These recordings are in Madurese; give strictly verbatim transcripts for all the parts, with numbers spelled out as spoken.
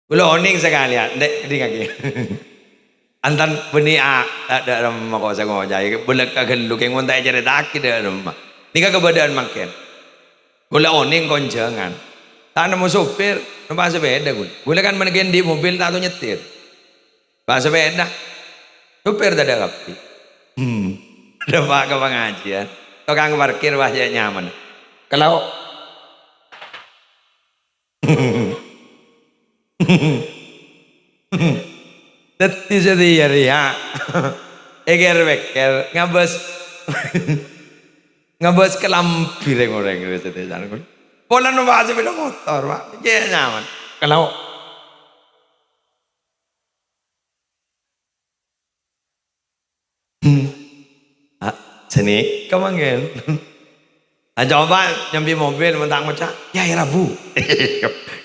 Kaulâ onèng sakalèyan, Dek, dingngaghi. Antan bânnè a-, a-, dâ' remma kok sè ngocaè, bâlâkka ghâllu kèng mon ta' ècarèta'aghi dâ' remma. Nèka kabâdâ'ân mangkèn. Kaulâ onèng konjhângan. Ta' nemmo sopir, nompa' sepèda kaulâ. Kaulâ kan mangkèn andi' mobil ta' tao nyetir. Nompa' sepèda. Sopir tadâ' kabbhi. Hmm. Nompa' ka pangajiân. Tokang parkir wah cè' nyaman. Kalau Dhâddhi satèya rèya èkèr-pèkkèr ngabâs, ngabâs kalambhi rèng-orèng rèya satèya. Polana, Pak, sepeda motor, Pak. Cè' nyaman. Kalau Ah, sanèka mangkèn. Ah, coba nyambi mobil, mon ta' ngoca', "Kiai Rabu."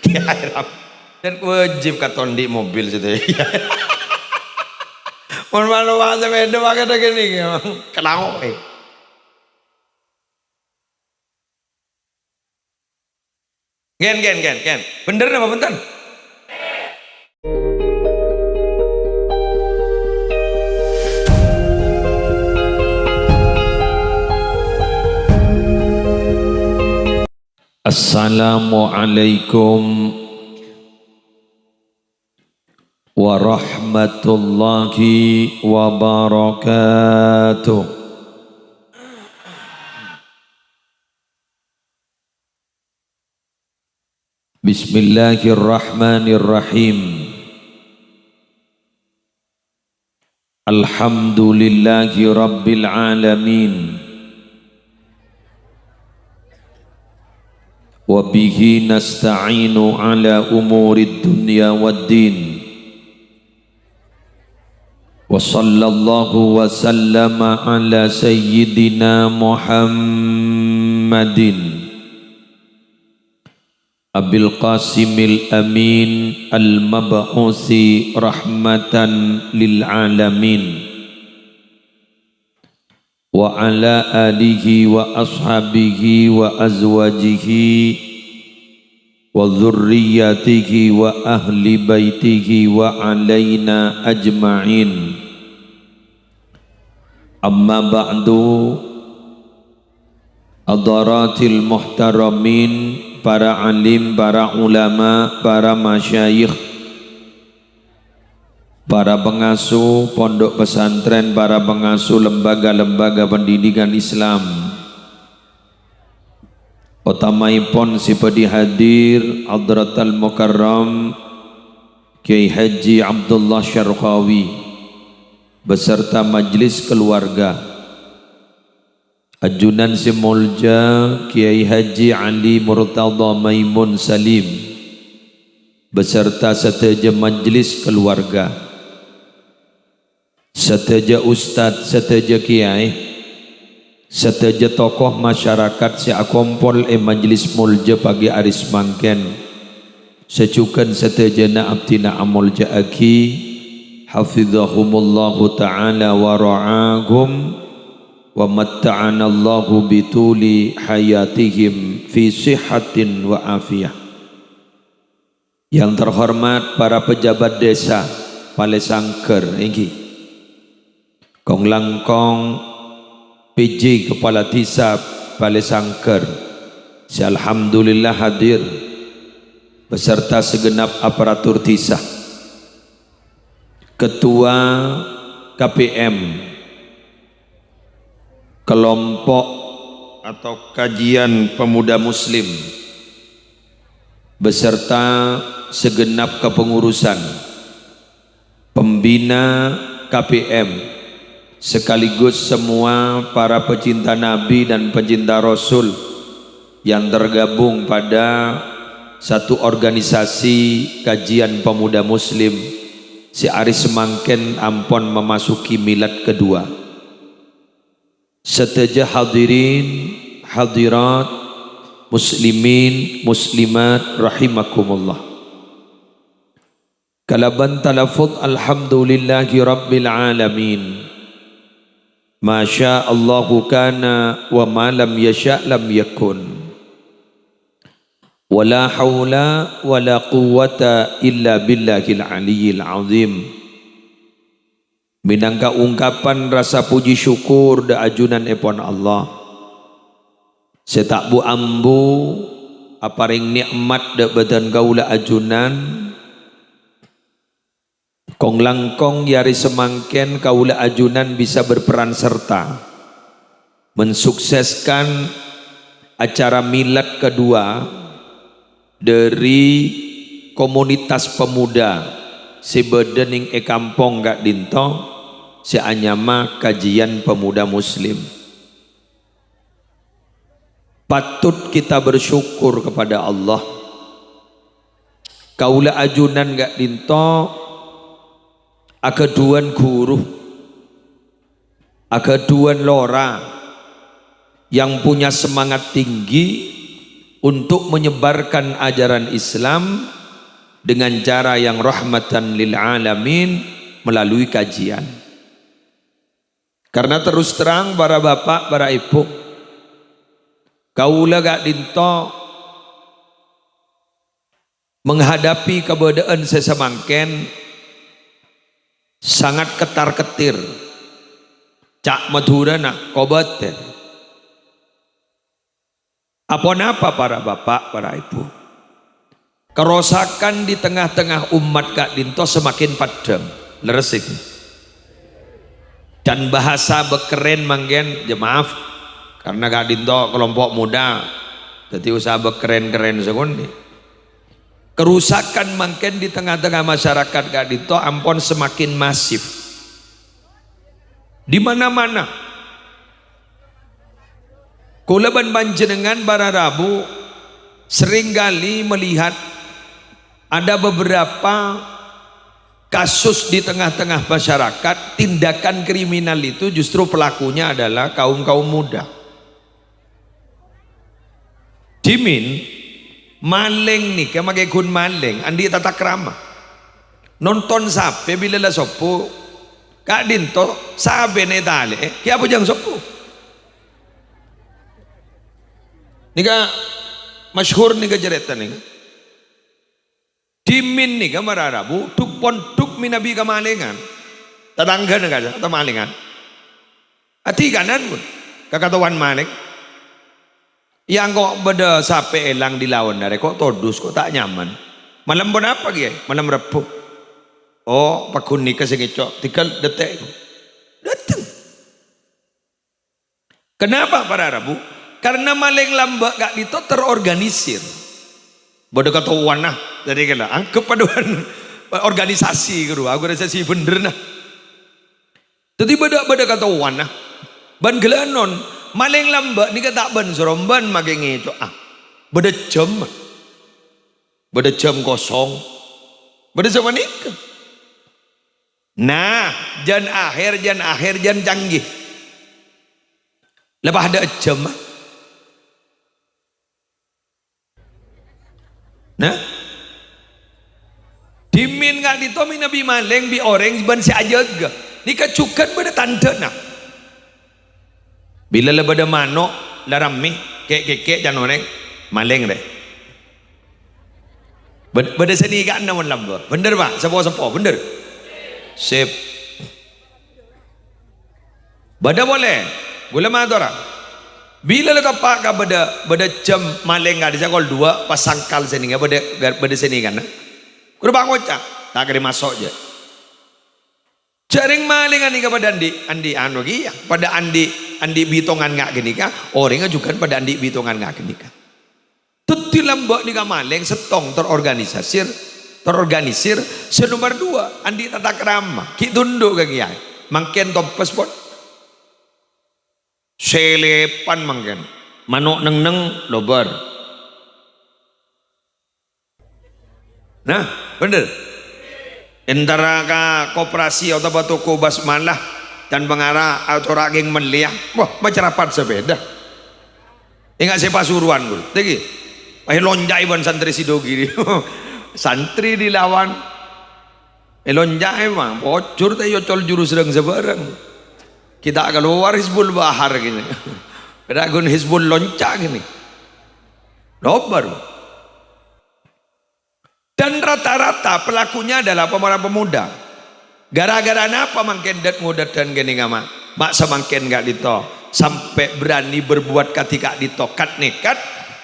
Kiai Rabu. Dan wajib katon andi' mobil situ. Mon manowa sepeda pakai lagi nih, kenapa, eh? Gen, gen, gen, gen. Bener napa bhunten? Assalamualaikum warahmatullahi wabarakatuh. Bismillahirrahmanirrahim. Alhamdulillahi rabbil alamin. Wa bihi nasta'inu ala umurid dunya waddin. Wa sallallahu wa sallama ala sayyidina Muhammadin Abil Qasimil Amin al-mab'usi rahmatan lil alamin, wa ala alihi wa ashabihi wa azwajihi wa dzurriyyatihi wa ahli baitihi wa alaina ajma'in. Amma ba'du, hadaratil muhtaramin, para alim, para ulama, para masyayikh, para pengasuh pondok pesantren, para pengasuh lembaga-lembaga pendidikan Islam, otamaèpon sè bhâdhi hadir Hadratal Mukarram Kiai Haji Abdullah Syarqawi beserta majelis keluarga. Ajunan sè molja Kiai Haji Ali Murtadha Maimun Salim beserta sadhâjâ majelis keluarga, sadhâjâ ustad, sadhâjâ kiai, sadhâjâ tokoh masyarakat sè akompol è majelis molja pagi arè samangkèn, sè jhughân sadhâjâna abdhina amolja'aghi, hafizahumullahu ta'ala wa ra'ahum, wa matta'anallahu bituli hayatihim fi sihhatin wa afiyah. Yang terhormat para pejabat desa Palè Sangghâr, èngghi. Kong-langkong P J Kepala Desa Palè Sangghâr, sè alhamdulillah hadir, beserta segenap aparatur desa. Ketua K P M, Kelompok atau Kajian Pemuda Muslim, beserta segenap kepengurusan, pembina K P M, sekaligus semua para pecinta Nabi dan pecinta Rasul yang tergabung pada satu organisasi kajian pemuda muslim sè arè samangkèn ampon memasuki milad kedua. Sadhâjâ hadirin, hadirat, muslimin, muslimat rahimakumullah. Kalabân talafudz alhamdulillahi rabbil alamin. Ma syaa Allahu kana wa ma lam yasya' lam yakun. Wala haula wala quwwata illa billahil aliyyil azim. Mènangka ungkapan rasa puji syukur dâ' ajunanèpon Allah, sè ta' bu-ambu aparèng nè'mat dâ' bâdân kaulâ ajunan, kong-langkong è arè samangkèn kaulâ ajunan bisa berperan serta mensukseskan acara milad kedua dâri komunitas pemuda sè bâdâ nèng è kampong ka'dinto sè anyama Kajian Pemuda Muslim. Patut kita bersyukur kepada Allah. Kaulâ ajunan ka'dinto aghâdhuwân ghuru, aghâdhuwân lora yang punya semangat tinggi untuk menyebarkan ajaran Islam dengan cara yang rahmatan lil alamin melalui kajian. Karena terus terang, para bapak, para ibu, kaulâ ka'dinto menghadapi kabâdâ'ân sè samangkèn sangat ketar-ketir, ca' Madhurâna kobâtèr. Aponapa, para bapak, para ibu? Karosakan di tengah-tengah umat ka'dinto semakin paddhâng. Lerres iki. Can bahasa bâ' kerrèn mangkèn, ya maaf, karena ka'dinto kelompok muda, dhâddhi usaha bâ' kerrèn-kerrèn sakonè'. Kerusakan mangkèn di tengah-tengah masyarakat ka'dinto ampon semakin masif. Di mana-mana. Kaulâ bân panjhennengngan para rabu seringkali melihat ada beberapa kasus di tengah-tengah masyarakat, tindakan kriminal itu justru pelakunya adalah kaum-kaum muda. Dhimèn, malèng nèka makè ghun malèng, andi' tata krama. Nonton sapè bilâ la sobbhu, ka'dinto sapèna ètalè'è, ghi' abhâjâng sobbhu. Nèka masyhur nèka carèta nèka. Dhimèn nèka mara rabu, dhuk-pondhuk mènabi kamalèngan. Tatangghâna ka'dinto malèngan. Adhikanan, pon, kakatowan malèng. Iyâ, engko' bâdâ sapè èlang di laon arè, ko' todus, ko' ta' nyaman. Malem ponapa, Kèyaè? Malem Rebbhu. Oh, pagghun nèka sè ngèco', tèngghâl dâteng. Dâteng. Kenapa para rabu? Karena malèng lambâ' ka'dinto terorganisir. Bâdâ katowana, jadi kala anggep padâ bân organisasi, guru, organisasi bhender, nah. Dhâddhi bâdâ, bâdâ katowana. Bân ghellânon, malèng lambâ' nèka ta' bân-sorombân makè ngèco'a. Bâdâ jhâmma. Bâdâ jhâm kosong. Bâdâ sapanèka. Nah, jân akhèr, jân akhèr, jân canggih. La padâ jhâmma. Nah, dhimèn ka'dinto mènabi malèng bi' orèng bân sè ajâgâ. Nèka jhughân bâdâ tandhâna. Bilâ la bâdâ mano', la rammè, kè'-kèkè' can orèng, malèng rè. Bâd-, bâdâ sanèka'an mon lambâ'. Bhender, Pa'? Sepo-sepo, bhender? Sip. Bâdâ polè, ghulâ matora. Bilâ la teppa' ka bâdâ, bâdâ jhâm malèng ka'dissa' kol duwâ', pas sangkal sè nèngnga bâdâ, bâdâ sè nèngngana. Ghuru pangoca', "Ta' kèra maso' jâ'." Jhâ' rèng malèngnga nèka padâ andi', andi' anu kèya, padâ andi', andi' bitongan nga' ghânèka, orèngnga jhughân padâ andi' bitongan nga' ghânèka. Dhâddhi lambâ' nèka malèng sèttong terorganisasir, terorganisir, sè nomer duwâ', andi' tata krama, ghi' tundhu' ka kèyaè. Mangkèn tompes, pon. Sèlèpan mangkèn. Mano' neng-neng, lobâr. Nah, bhender. Entara ka koperasi otabâ toko basmalah dan pangara atora kèng mellèya. Wah, macarapat sapèda. Enga' sè Pasuruan, ghuru. Tèngghi. Pas èlonca'è bân santrè Sidogiri. Santrè dilawan. Èlonca'è, ma', pojhur ta' èocol juru serrang sabârâng. Ghi' ta' kalowar Hizbul Bahar kènè. Padâ ghun Hizbul Lonca' kènè. Lobâr. Dan rata-rata pelakunya adalah para pemuda. Gara-gara napa mangkèn dât-ngodâdhân kènèngnga, Ma'? Ma' samangkèn ka'dinto sampè' berani berbuat kadhi ka'dinto, kat-nekat,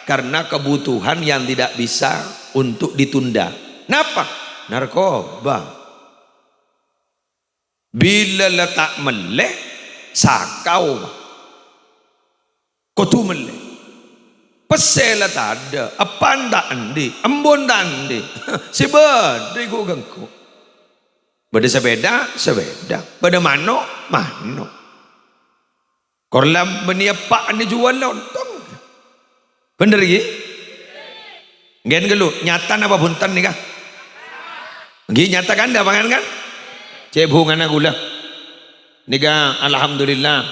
karena kebutuhan yang tidak bisa untuk ditunda. Napa? Narkoba. Bilâ la ta' mellè, sakao, Ma'. Kodhu mellè. Pèssè la tadâ', eppan ta' andi', embun ta' andi'. Sè bâdâ ghu-ghângghu. Bâdâ sapèda, sapèda. Bâdâ mano', mano'. Kor la bânnè eppa' andi' juwâl ontong. Bhender, ghi? Ngghi ghâllu, nyata napa bhunten nèka? Ngghi, nyata kan, dâ' pangan kan? Cè' bhungana ghulâ. Nèka, alhamdulillah.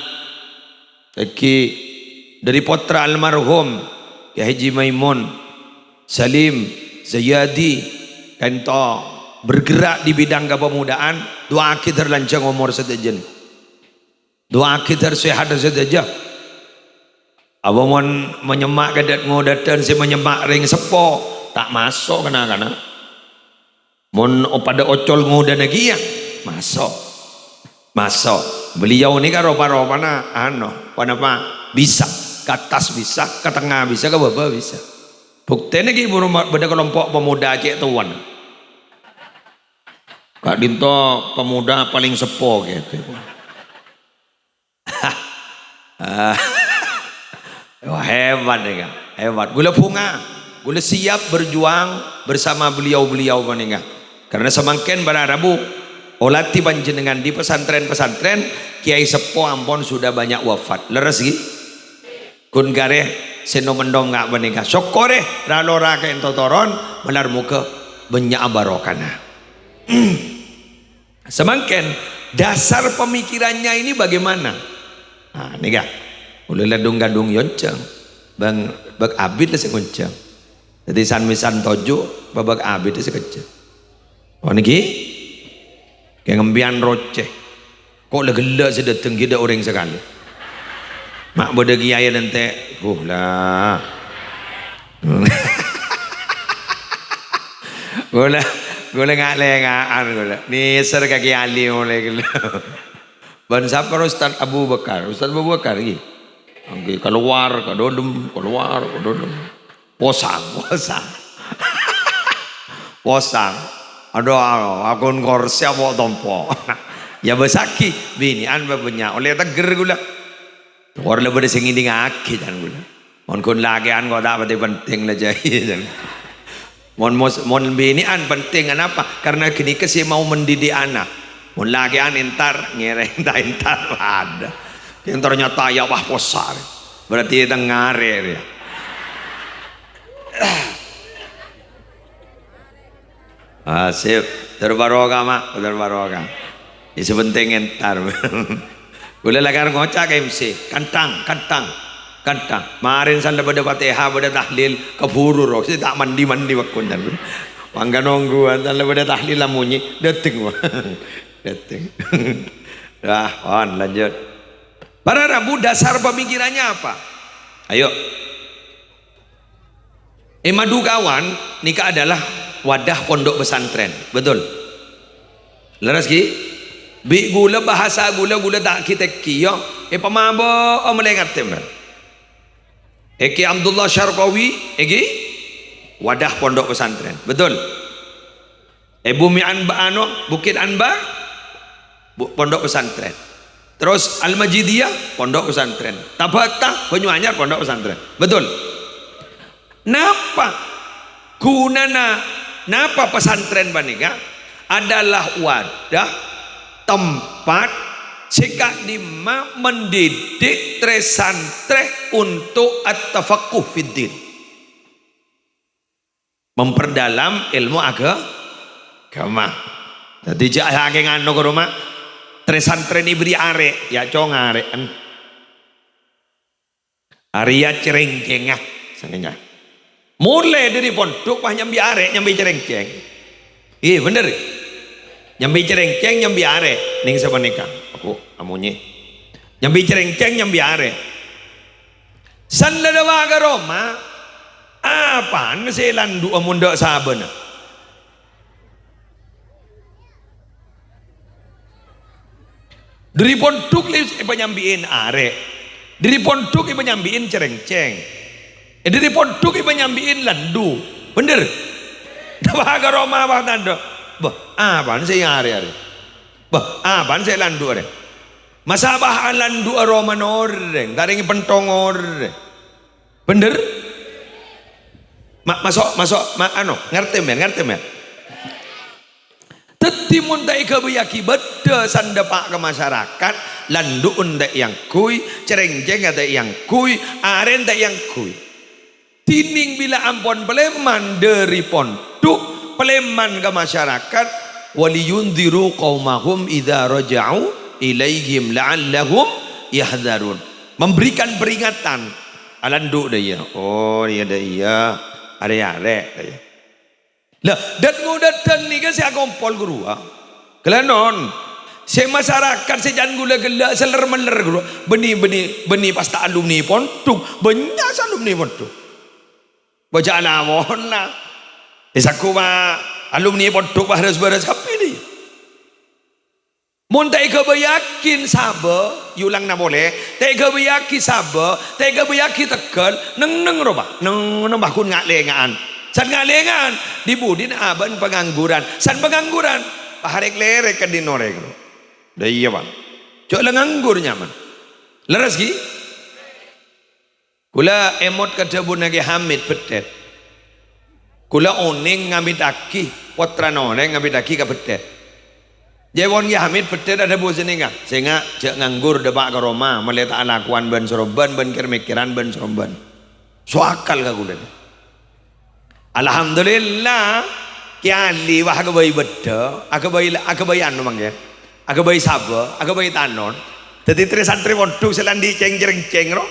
Èngghi dâri pottra almarhum Kyai Haji Maimun Salim Zayadi, ka'dinto bergerak di bidang kepemudaan, du'aaghi dâr lanjhâng omor sadhâjâ. Du'aaghi dâr sehat sadhâjâ. Apa mon manyemma' ka dât-ngodâdhân sè manyemma' rèng seppo, ta' maso' kana-kana. Mon o-, padâ ocol ngodâna kèya, maso'. Maso'. Beliau nèka ropa-ropana, ano, ponapa? Bisa. Ka attas bisa, ka tengnga bisa, ka bâbâ bisa. Buktèna ghi' buru ma-, bâdâ kalompo' pemuda cè' towana. Ka'dinto pemuda paling seppo, gitu. Ah. Wah, hebat, ya, Kak. Hebat. Ghulâ bhunga. Ghulâ siap berjuang bersama beliau-beliau panèka. Karena samangkèn para rabu, oladi panjhennengngan di pesantren-pesantren, kiai seppo ampon sudah banyak wafat. Lerres, ghi? Ghun karè sè nom-ennom nga' panèka. Sokkorè, ra-lora ka'dinto toron, malar moghâ bânnya' barokana. Samangkèn, dasar pemikirannya ini bagaimana? Nah, nèka. Ghulâ la dhung-kadhung èonjhâng. Bâng, bâk abit la sè ngonjhâng. Dhâddhi san-mèsan toju', bâbâk abit la sè kejjhâ. Oh, nèka? Kè ngembiyân rocè. Ko' la ghellâ' sè dâteng ghi' dâ' orèng sakalè. Ma' bâdâ kiyaè nantè, buh la. Ghulâ, ghulâ nga'-lènga'an ghulâ. Nèser ka Kiai Ali molaè ghellâ'. Bân sapa Ustaz Abu Bakar? Ustaz Abu Bakar, ghi? Angghi kalowar ka dâlem, kalowar ka dâlem. Posang, posang. Posang. Adhu, aku korsi apa tompo. Ya bâsaghi, binè'an bâbânnya', ollè tegghâr ghulâ. Tokor la bâdâ sè ngèdingngaghi, can ghulâ. Mon ghun lakè'an kok ta' patè penting la jâ', can. Mon mos-, mon binè'an penting, anapa? Karena ghânèka sè mau mendidik ana'. Mon lakè'an entar, ngèrèng ta' entar, adâ. Yang ternyata ya wah posang. Berarti tengah arè rèya. Ah, sip. Terbaroka, Ma'. Terbaroka. Sè penting entar. Ghulâ lakar ngoca' ka M C, "Kantang, kantang, kantang." Marèn san la bâdâ Fatihah, bâdâ tahlil, kabhuru ro. Sè ta' mandi-mandi bâkkona. Mangka nongghuwân, san la bâdâ tahlil la monyè. Dâteng, Bang. Dâteng. Wah, pon, lanjut. Para rabu, dasar pemikirannya apa? Ayo. È Madukawan nèka adalah wadah pondok pesantren, betul? Lerres, ghi? Bi' ghulâ, bahasa ghulâ, ghulâ ta' ghi' tèngghi, yo. È pamabo'o molaè ngartè, Mbak. È Kè Abdullah Syarqawi, è ghi? Wadah pondok pesantren, betul? È Bumi Anba-, anu, Bukit Anbar, bu-, pondok pesantren. Terus Al-Majidiyah, pondok pesantren. Tabata, Banyuanyar, pondok pesantren. Betul? Napa ghunana, napa pesantren panèka? Adalah wadah, tempat, sè ka'dimma mendidik trè-santrè untuk at-tafaqquh fid din. Memperdalam ilmu aga-, agama. Dhâddhi jhâ' sakèng anu ka roma, trè-santrè nèbri arè', ya cong arè'en. Arèya cèrèngkèngnga, sanèka. Molaè dâri pondhuk, pas nyambi arè', nyambi cèrèngkèng. Iyâ, bhender. Nyambi cèrèngkèng, nyambi arè'. Nèng sapanèka. Aku amonyè. Nyambi cèrèngkèng, nyambi arè'. San la dâpa' ka roma, apana sè èlandhu'â mon dâ' sabâna? Dhâri pondhuk lè èpanyambi'in arè'. Dhâri pondhuk èpanyambi'in cèrèngcèng. Eh, dhâri pondhuk èpanyambi'in landhu'. Bhender? Napa ka roma, wah, tandhâ. Bâh, apana sè arè' arè'? Bâh, apana sè landhu' arè'? Masa bâ' alandhu'â romana orèng, ta' rèngè pentong orèng. Bhender? Ma-, maso', maso', ma-, ano, ngartè, mèn, ngartè, mèn. Dhâddhi, mon ta' èghâbâyyâghi bâddhâ sandhâpa' ka masyarakat, landhu'en ta' èangghuy, cèrèngcèngnga ta' èangghuy, arè'en ta' èangghuy. Dhinèng bilâ ampon palèman dhâri pondhuk, palèman ka masyarakat, "Waliyundziru qaumahum idza raja'u ilaihim la'allahum yahdzarun." Memberikan peringatan. Alandhu' dâ' iyâ. Oh, iyâ dâ' iyâ. Arè'-arè' dâ' iyâ. Lah, dhât-ngodhâdhân nèka sè akompol ghâruwa. Ghellâ' non. Sè masyarakat sè can ghulâ ghellâ' seller-meller ghâruwa. Bânnè, bânnè, bânnè pas ta' alumni pondhuk. Bânnya' sè alumni pondhuk. Bâjâ alawonna. Èsakko ma' alumni pondhuk bârâs-bârâs kabbhi dâ' iyâ. Mon ta' èghâbâyyâghi sabâ, èolangna polè, ta' èghâbâyyâghi sabâ, ta' èghâbâyyâghi tegghâl, neng-neng rowa, neng-neng bâ' ghun nga'-lènga'an. San nga'-lènga'an, dhi-budhina abâ'na pangangguran. San pangangguran, paharèk-lèrèk ka dhin orèng. Dâ' iyâ, Pak. Jhâ' la nganggur nyaman. Lerres, ghi? Ghulâ èmot ka dhâbuna Kè Hamid Bhâtthèt. Ghulâ onèng ngamiddhâghi, pottrana orèng ngamiddhâghi ka Bhâtthèt. Jhâ' pon Kè Hamid Bhâtthèt adhâbu sanèka, "Sènga' jhâ' nganggur dâpa' ka roma, molaè ta' alakowan bân-sorobân bân kèr-mèkkèran bân-sorobân." So akal ka ghulâ. Alhamdulillah, Kè Ali wah aghâbây bâddhâ, aghâbây, aghâbây anu mangkèn, aghâbây sabâ, aghâbây tanon. Dhâddhi trè-santrè pondhuk sè la andi' cèng-cèrèngcèng ro.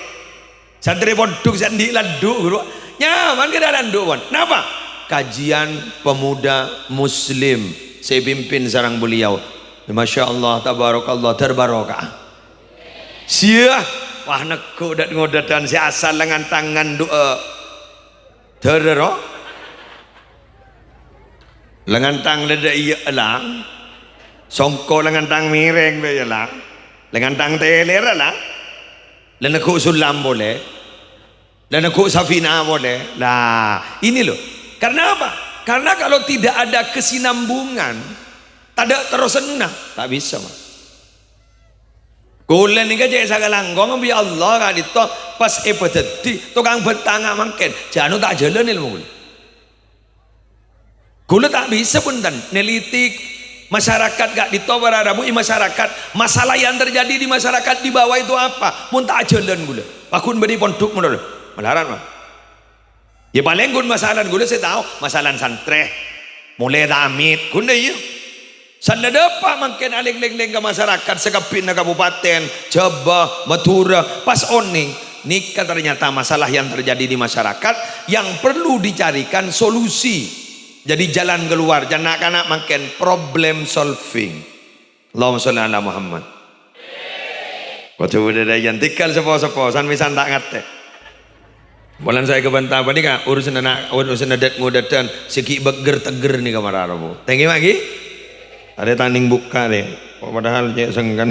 Santrè pondhuk sè andi' landhu', ghuru. Nyaman kèra landhu', pon. Napa? Kajian pemuda muslim sè èpimpin sareng beliau. Masya Allah, tabarakallah, dhâr barokah. Siya, wah, neggu' dhât-ngodhâdhân sè asal lengngan tangan du'a. Dhârâ, ro? Lengngan tang lèdhâ iyâ, èlang. Songko lengngan tang mèrèng, bâ, iyâ, èlang. Lengngan tang tèlèr, èlang. La neggu' Sullam polè. La neggu' Safina polè. Lah, ini loh. Karena apa? Karena kalau tidak ada kesinambungan, tadâ' terrosanna, ta' bisa, Mas. Kaulâ nèka cè' sakalangkong bi' Allah ka'dinto pas èpadhâddhi tokang bhântanga mangkèn. Jhâ' anu ta' ajhâlân èlmo kaulâ. Kaulâ ta' bisa, bhunten, neliti masyarakat ka'dinto para rabu è masyarakat, masalah yang terjadi di masyarakat di bawah itu apa? Mon ta' ajhâlân kaulâ. Paggun bâdâ è pondhuk mon. Malarat, Pak. Yâ, palèng ghun masalan, kaulâ sè tao, masalan santrè. Molaè ta' amit, ghun dâ' iyâ. Sanna dâpa' mangkèn alèng-lènglèng ka masyarakat sakabbhiyânna kabupaten, Jhâbâ, Madhurâ, pas onèng, nèka ternyata masalah yang terjadi di masyarakat yang perlu dicarikan solusi. Jadi jalan keluar, jhâ' na'-kana' mangkèn problem solving. Allahumma sholli ala Muhammad. Kodhu budidaya, tèngghâl seppo-seppo, san-mèsan ta' ngartè. Polana saè kabânta panèka, urusanna na', urusanna dhât-ngodhâdhân, sè ghi' bâgghâr-tègghâr nèka mara rabu. Thank you, Pak, ghi. Arè tang nèng bukka', rè. Padahal cè' sengkan.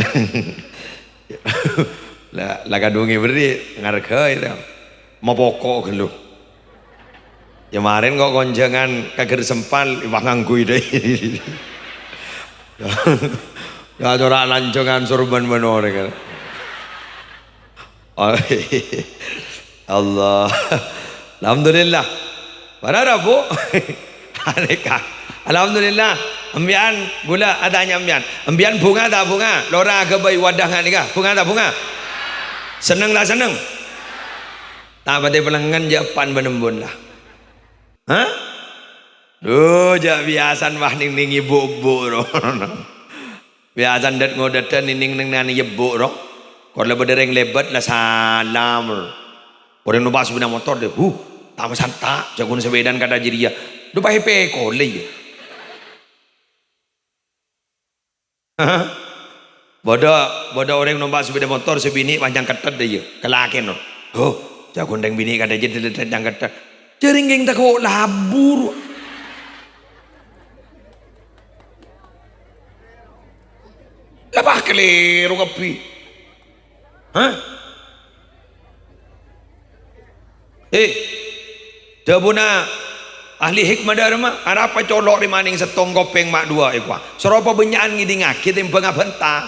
La, la kadhungè bâri', ngarghâi, rè. Mapoko' ghâllu. Yâ marèn ko' konjhângan ka Ghârsempal, wah ngangghuy dâ'. Yâ, cora' lanjhângan sorban manoring. Oh, Allah. Alhamdulillah. Para rabu. Anèka. Alhamdulillah. Empèyan, kaulâ atanya empèyan. Empèyan bhunga ta' bhunga? Lora aghâbây wadhâ nga' nèka. Bhunga ta' bhunga? Senneng ta' senneng? Ta' patè palengngen jhâ' pan bân embun la. Hah? Dhu, jhâ' biyasana wah nèng-nèng ebhu'-ebhu' ro. Biyasana dhât-ngodhâdhân nèng-nèng nèng-nèng ebhu' ro. Kor la bâdâ rèng lèbât la salam. Orèng nompa' sepèda motor dâ, "Huh, ta' masanta', jhâghuna sepèdana kadhâ' jârèya." Dhu, pa-, èpèkolè, yâ. Bâdâ, bâdâ orèng nompa' sepèda motor, sè binè' panjhâng ketthet dâ iyâ, kalakèna. "Huh, jhâghuna rèng binè' kadhâ' jârèya panjhâng ketthet." Jârèya kèng tako' labu. Lah, pake Kalèro kabbhi. Hah? Eh, dhâbuna ahli hikmah dâremma, "Arapa colo' rè manèng sèttong kopèng ma' duwâ' èkowa? Soro pabânnya'an ngèdingngaghi tèmbhâng abhânta."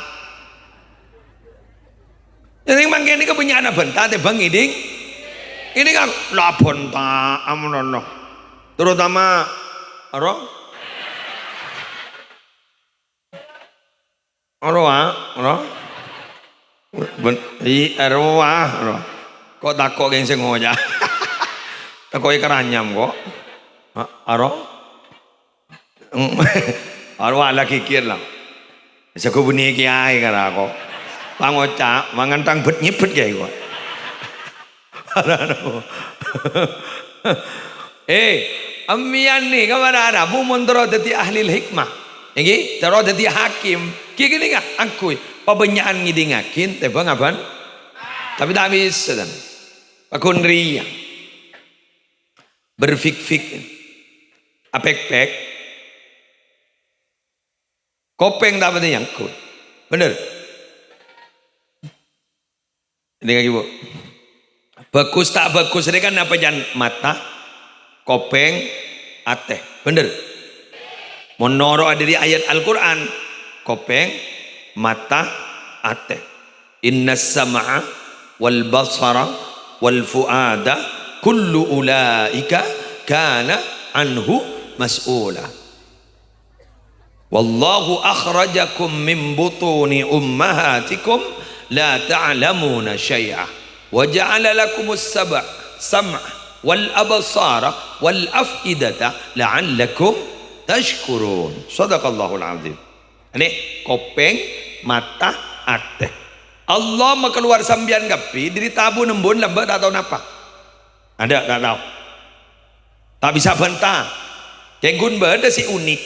Neng mangkèn nèka bânnya'an abhânta tèmbhâng ngèding. Ngèding la abhânta amonono. Terutama, aro? Aro, a? Aro? Ben-, i, aro, a? Aro? Ko' tako' geng sè ngoca'. Tako' èkaranyam ko'. A-, aro? Aro ala gigir la. Sego bânnè kèyaè kara ko'. Pangoca', mangan tang bet-nyèbet kèyaè ko'. Eh, emmiyan nèka para rabu mon terro dhâddhi ahli hikmah. Ènggi, terro dhâddhi hakim. Ghi ghânèka, angghuy, pabânnya'an ngèdingngaghi tèmbhâng abhân. Tapè ta' bisa, tan. Paghun rèya. Berfik-fik. Apèk-pèk. Kopèng ta' patè nyangkut. Bhender? Èdingngaghi, Bu. Bhâghus ta' bhâghus rè kan apa jân mata, kopèng, atè. Bhender? Mon noro' dhâri ayat Al-Qur'an, kopèng, mata, atè. "Innas sam'a wal basara wal fu'ada kullu ulaika kana anhu mas'ula." "Wallahu akhrajakum min butuni ummahatikum la ta'lamuna syai'a wa ja'ala lakumus sab'a, sam'a wal absara wal af'idata la'allakum tashkurun." Shadaqallahul azim. Nè, kopèng, mata, atè. Allah makalowar sampèyan kabbhi dhâri tabu nembun lambâ' ta' tao napa. Adâ', ta' tao. Ta' bisa bhânta. Kèng ghun bâdâ sè unik,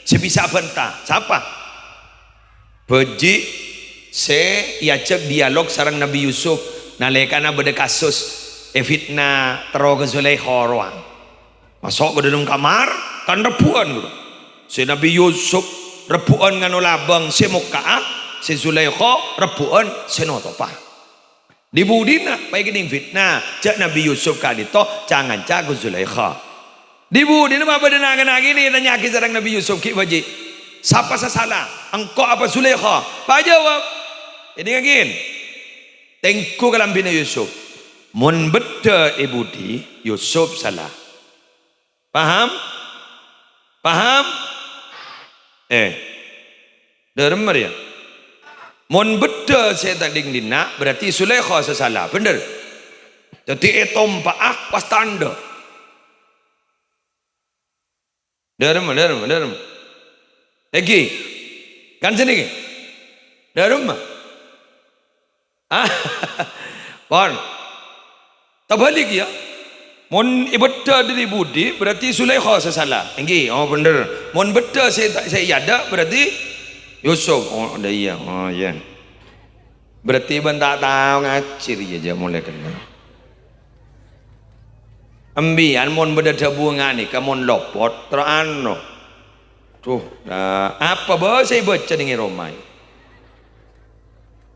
sè bisa bhânta. Sapa? Bhâji' sè èajhâk dialog sareng Nabbhi Yusuf nalèkana bâdâ kasus èfitna terro ka Zulaikha rowa. Maso' ka dâlem kamar, kan rebbhu'ân, ghuru. Sè Nabbhi Yusuf rebbhu'ân ngano labâng sè mokka'a, sè Zulaikha rebbhu'ân sè notopa. Dhi-budhina paèkennèng fitna, jhâ' Nabbhi Yusuf ka'dinto ca-ngaca ka Zulaikha. Dhi-budhina mabâdâ na'-kana' kènè' ètanya'aghi sareng Nabbhi Yusuf, "Ghi' bhâji', sapa sè sala, engko' apa Zulaikha?" Pajâwâb, èdingngaghi, "Tengghu kalambhina Yusuf. Mon bâdâ è budhi, Yusuf sala." Paham? Paham? Eh, dâremma rèya. Mon bâdâ sè ta' dhing-dinna', berarti Zulaikha sè sala. Bhender? Dhâddhi ètompa'a pas tandhâ. Dâremma, dâremma, dâremma. Ènggi. Kan sènèngè. Dâremma. Ah, pon. Tabhâlik, yâ. Mon èbâdâ dhâri budhi, berarti Zulaikha sè sala. Ènggi, oh, bhender. Mon bâdâ sè, sè èadâ', berarti Yusuf. Oh, dâ' iyâ. Oh, iyâ. Berarti bâ'na ta' tao ngajhi rèya, jhâ' molè kennèng. Embiyan mon bâdâ dhâbu nganèka mon lopot, terro ano. Duh, la, apa bhâsa èbâca nèng è roma?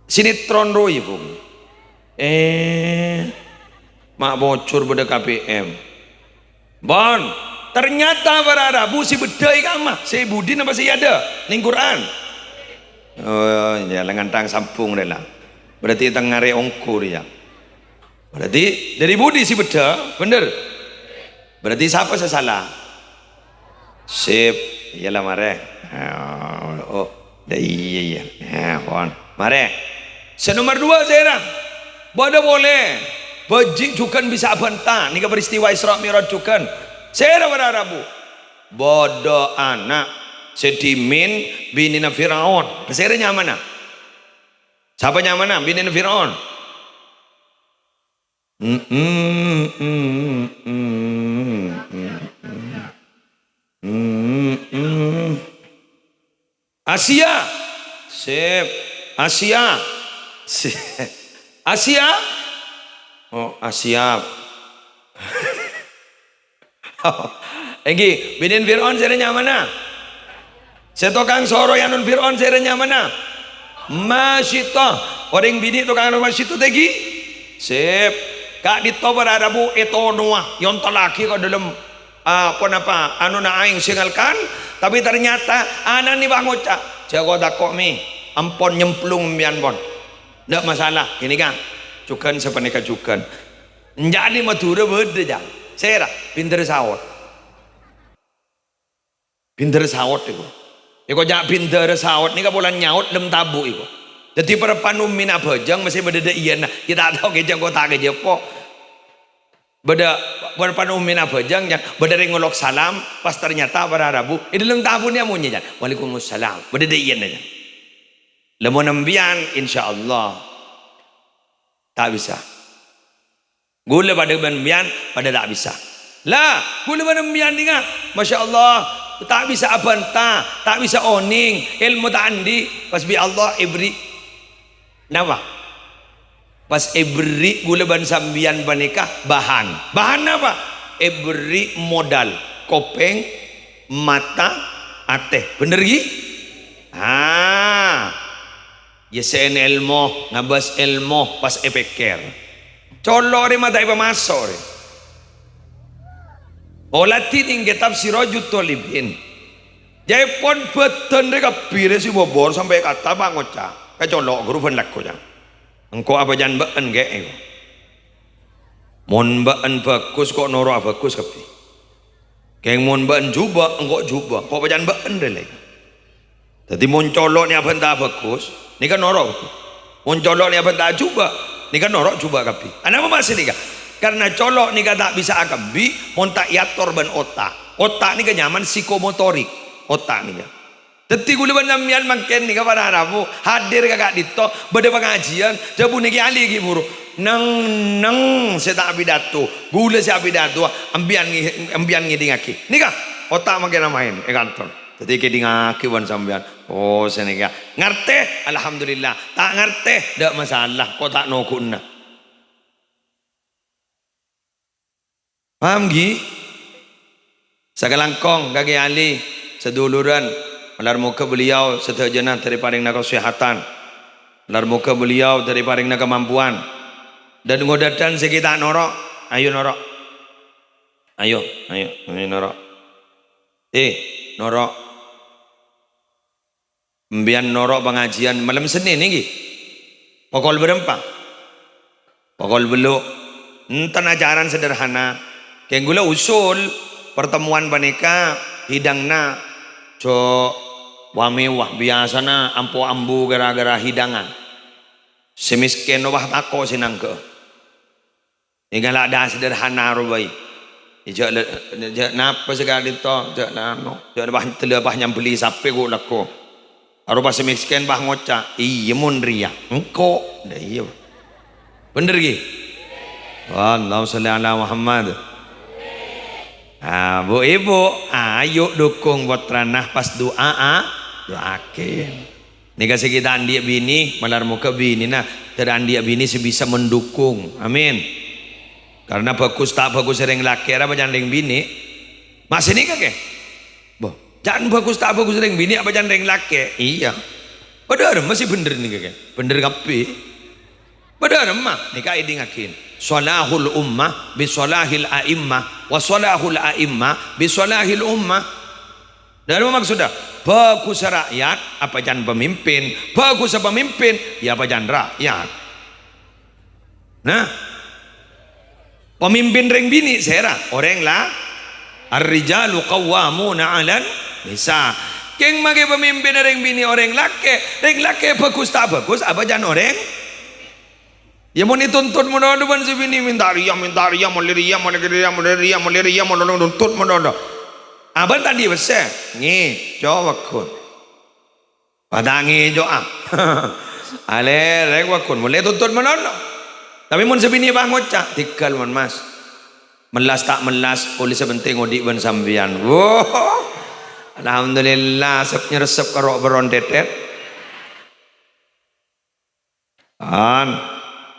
Sinetron rowa, Bung. Eh, ma' bocor bâdâ K P M. Bon, ternyata para rabu sè bâdâ è kamma, sè è budhi napa sè èadâ'? Nèng Qur'an. Oh, iyâ, la ngantang sambung rè la. Berarti tengngare ongghu rèya. Berarti dhâri budhi sè bâdâ, bhender? Berarti sapa sè sala? Sip, iyâ la marè. Oh, oh, dâ' iyâ, iyâ. Eh, pon. Marè. Sè nomer dua sèra. Bâdâ polè. Bhâji' jhughân bisa abhânta. Nèka peristiwa Isra Mi'raj jhughân. Sèra para rabu. Bâdâ ana' sè dhimèn binèna Firaun. Sèra nyamana? Sapa nyamana binèna Firaun? Asia. Sip. Asia. Si-, Asia. Oh, Asia. Ènggi, binèn Fir'aun sèra nyamana? Sè tokang soro è anona Fir'aun sèra nyamana? Masito. Orèng binè' tokang masito tèghi. Sip. Ka'dinto para rabu ètonowa, èontallaghi ka dâlem, ah, ponapa, anona aèng sè ngalkan, tapè ternyata ana'na pas ngoca', "Jhâ' ko-tako', Mi. Ampon nyemplung sampèyan, pon. Ndak masalah, ghânèka jhughân sapanèka jhughân." Enjâ' nè Madhurâ bâdâ, jhâ'. Sèra, bhindhârâ saot. Bhindhârâ saot iku. Iku jhâ' bhindhârâ saot nèka polana nyaot lem tabu' iku. Dhâddhi, parappa'na ummina abhâjâng mastè bâdâ dâ' iyâna. Kita' tao kèjhâ' kota kèjhâ' po. Bâdâ, parappa'na ummina abhâjâng, ya, bâdâ rèng ngolok salam, pas ternyata para rabu, è dâlem tabu' nèka monyè, ya, "Waalaikumsalam." Bâdâ dâ' iyâna, ya. Lamon sampèyan, insyaallah, ta' bisa. Ghulâ padâ bân sampèyan padâ ta' bisa. La, ghulâ bân sampèyan dinga, masyaallah, ta' bisa abhânta, ta' bisa onèng, èlmo ta' andi', pas bi' Allah èberri'. Napa? Pas èberri' ghulâ bân sampèyan panèka bahan. Bahan napa? Èberri' modal, kopèng, mata, atè. Bhender, ghi? Ah. Nyèssè'è èlmo, ngabâs èlmo, pas èpèkkèr. Colo' rè ma' ta' èpamaso' rè. Ola dhinèng kètab Sirajut Thalibin. Jhâ' èpon bâdân rè kabbhi rè sè bobor sampè' kata pas ngoca'. Ka colo' ghuru bân lagghu, ya. Engko' abhâjâng bâ'en kè'è. Mon bâ'en bhâghus, ko' noro'a bhâghus kabbhi. Kèng mon bâ'en jhubâ', engko' jhubâ', ko' abhâjâng bâ'en rè la. Dhâddhi, mon colo' nèka abhânta bhâghus, nèka noro' bhâghus. Mon colo' nèka abhânta jhubâ', nèka noro' jhubâ' kabbhi. Anapa maksod nèka? Karna colo' nèka ta' bisa akabbhi mon ta' èator bân otak. Otak nèka nyamana psikomotorik. Otak nèka. Dhâddhi, ghulâ bân sampèyan mangkèn nèka para rabu hadir ka ka'dinto, bâdâ pangajiyân, dhâbuna Kè Ali ghi' buru, "Neng-neng sè ta' apidato, ghulâ sè apidato, sampèyan ngè-, sampèyan ngèdingngaghi." Nèka, otak mangkèn maèn è kantor. Dhâddhi, kèdingngaghi bân sampèyan. Oh, sanèka. Ngartè? Alhamdulillah. Ta' ngartè? Ndak masalah, ko' ta' noghu'na. Paham, ghi? Sakalangkong, Kakè Ali, saduluran, malar moghâ beliau sadhâjâna dâri parèngna kasèhatan. Malar moghâ beliau dâri parèngna kamampuan. Dhân-ngodhâdhân sè ghi' ta' noro', ayo noro'. Ayo, ayo, ayo noro'. Eh, noro'. Sampèyan noro' pangajiyân malem Sennèn, èngghi? Pokol bârâmpa? Pokol bâllu'. Enten acarana sederhana. Kèng ghulâ usul pertemuan panèka hidangnga jhâ' wa-mewah, biyasana ampo-ambu gara-gara hidangan. Sè mèskèn obâ tako' sè nangghâ'â. Èngghâ la dâ' sederhana rowa bhâi. Jhâ' le-, jhâ' napa sakalè to, jhâ' nano, jhâ' napa, tella pas nyambelli sapè ghu' lagghu. Aropa sè mèskèn pas ngoca', "Iyâ, mon rèya, engko'." Lah iyâ. Bhender, ghi? Allahumma sholli ala Muhammad. Ah, bu-ibu, ayo dukung pottrana pas du'a, ah, du'aaghi. Nèka sè ghi' ta' andi'â binè, malar moghâ binèna dâri andi'â binè sè bisa mendukung. Amin. Karna bhâghus ta' bhâghus rèng lakè' ra bâjâng rèng binè. Ma' sè nèka, kè? Boh, jhân bhâghus ta' bhâghus rèng binè' abâjâng rèng lakè'. Iyâ. Padâ arèmma sè bhender nèka, kè? Bhender kabbhi. Padâ arèmma, nèka èdingngaghi. Shalahul ummah bi shalahil a'immah, wa shalahul a'immah bi shalahil ummah. Dhâ' remma maksodda? Bhâghussa ra'yat abâjâng pamimpin, bhâghussa pamimpin, ya abâjâng ra'yat. Nah, pamimpin rèng binè' sèra? Orèng la-, "Ar-rijalu qawwamuna 'alan nisa." Kèng makè pamimpinna rèng binè' orèng lakè', rèng lakè' bhâghus ta' bhâghus abâjâng orèng Iyâ, mon ètuntut mon-, mon sè binè' mènta rèya, mènta rèya, molaè rèya, molaè rèya, molaè rèya, molaè rèya, molaè nuntut mon-, mon. Abâ' ta' andi' pèssè, ngèco' bhâghus. Pas ta' ngèco'a. Alèrèng bhâghus, molaè tuntut mon-, mon. Tapè mon sè binè' pas ngoca', "Tèghâl, mon, Mas. Mellas ta' mellas, polè sè pentèng odi' bân sampèyan." Wo! Alhamdulillah, sep-nyerressep karo' bârân tètèt. An,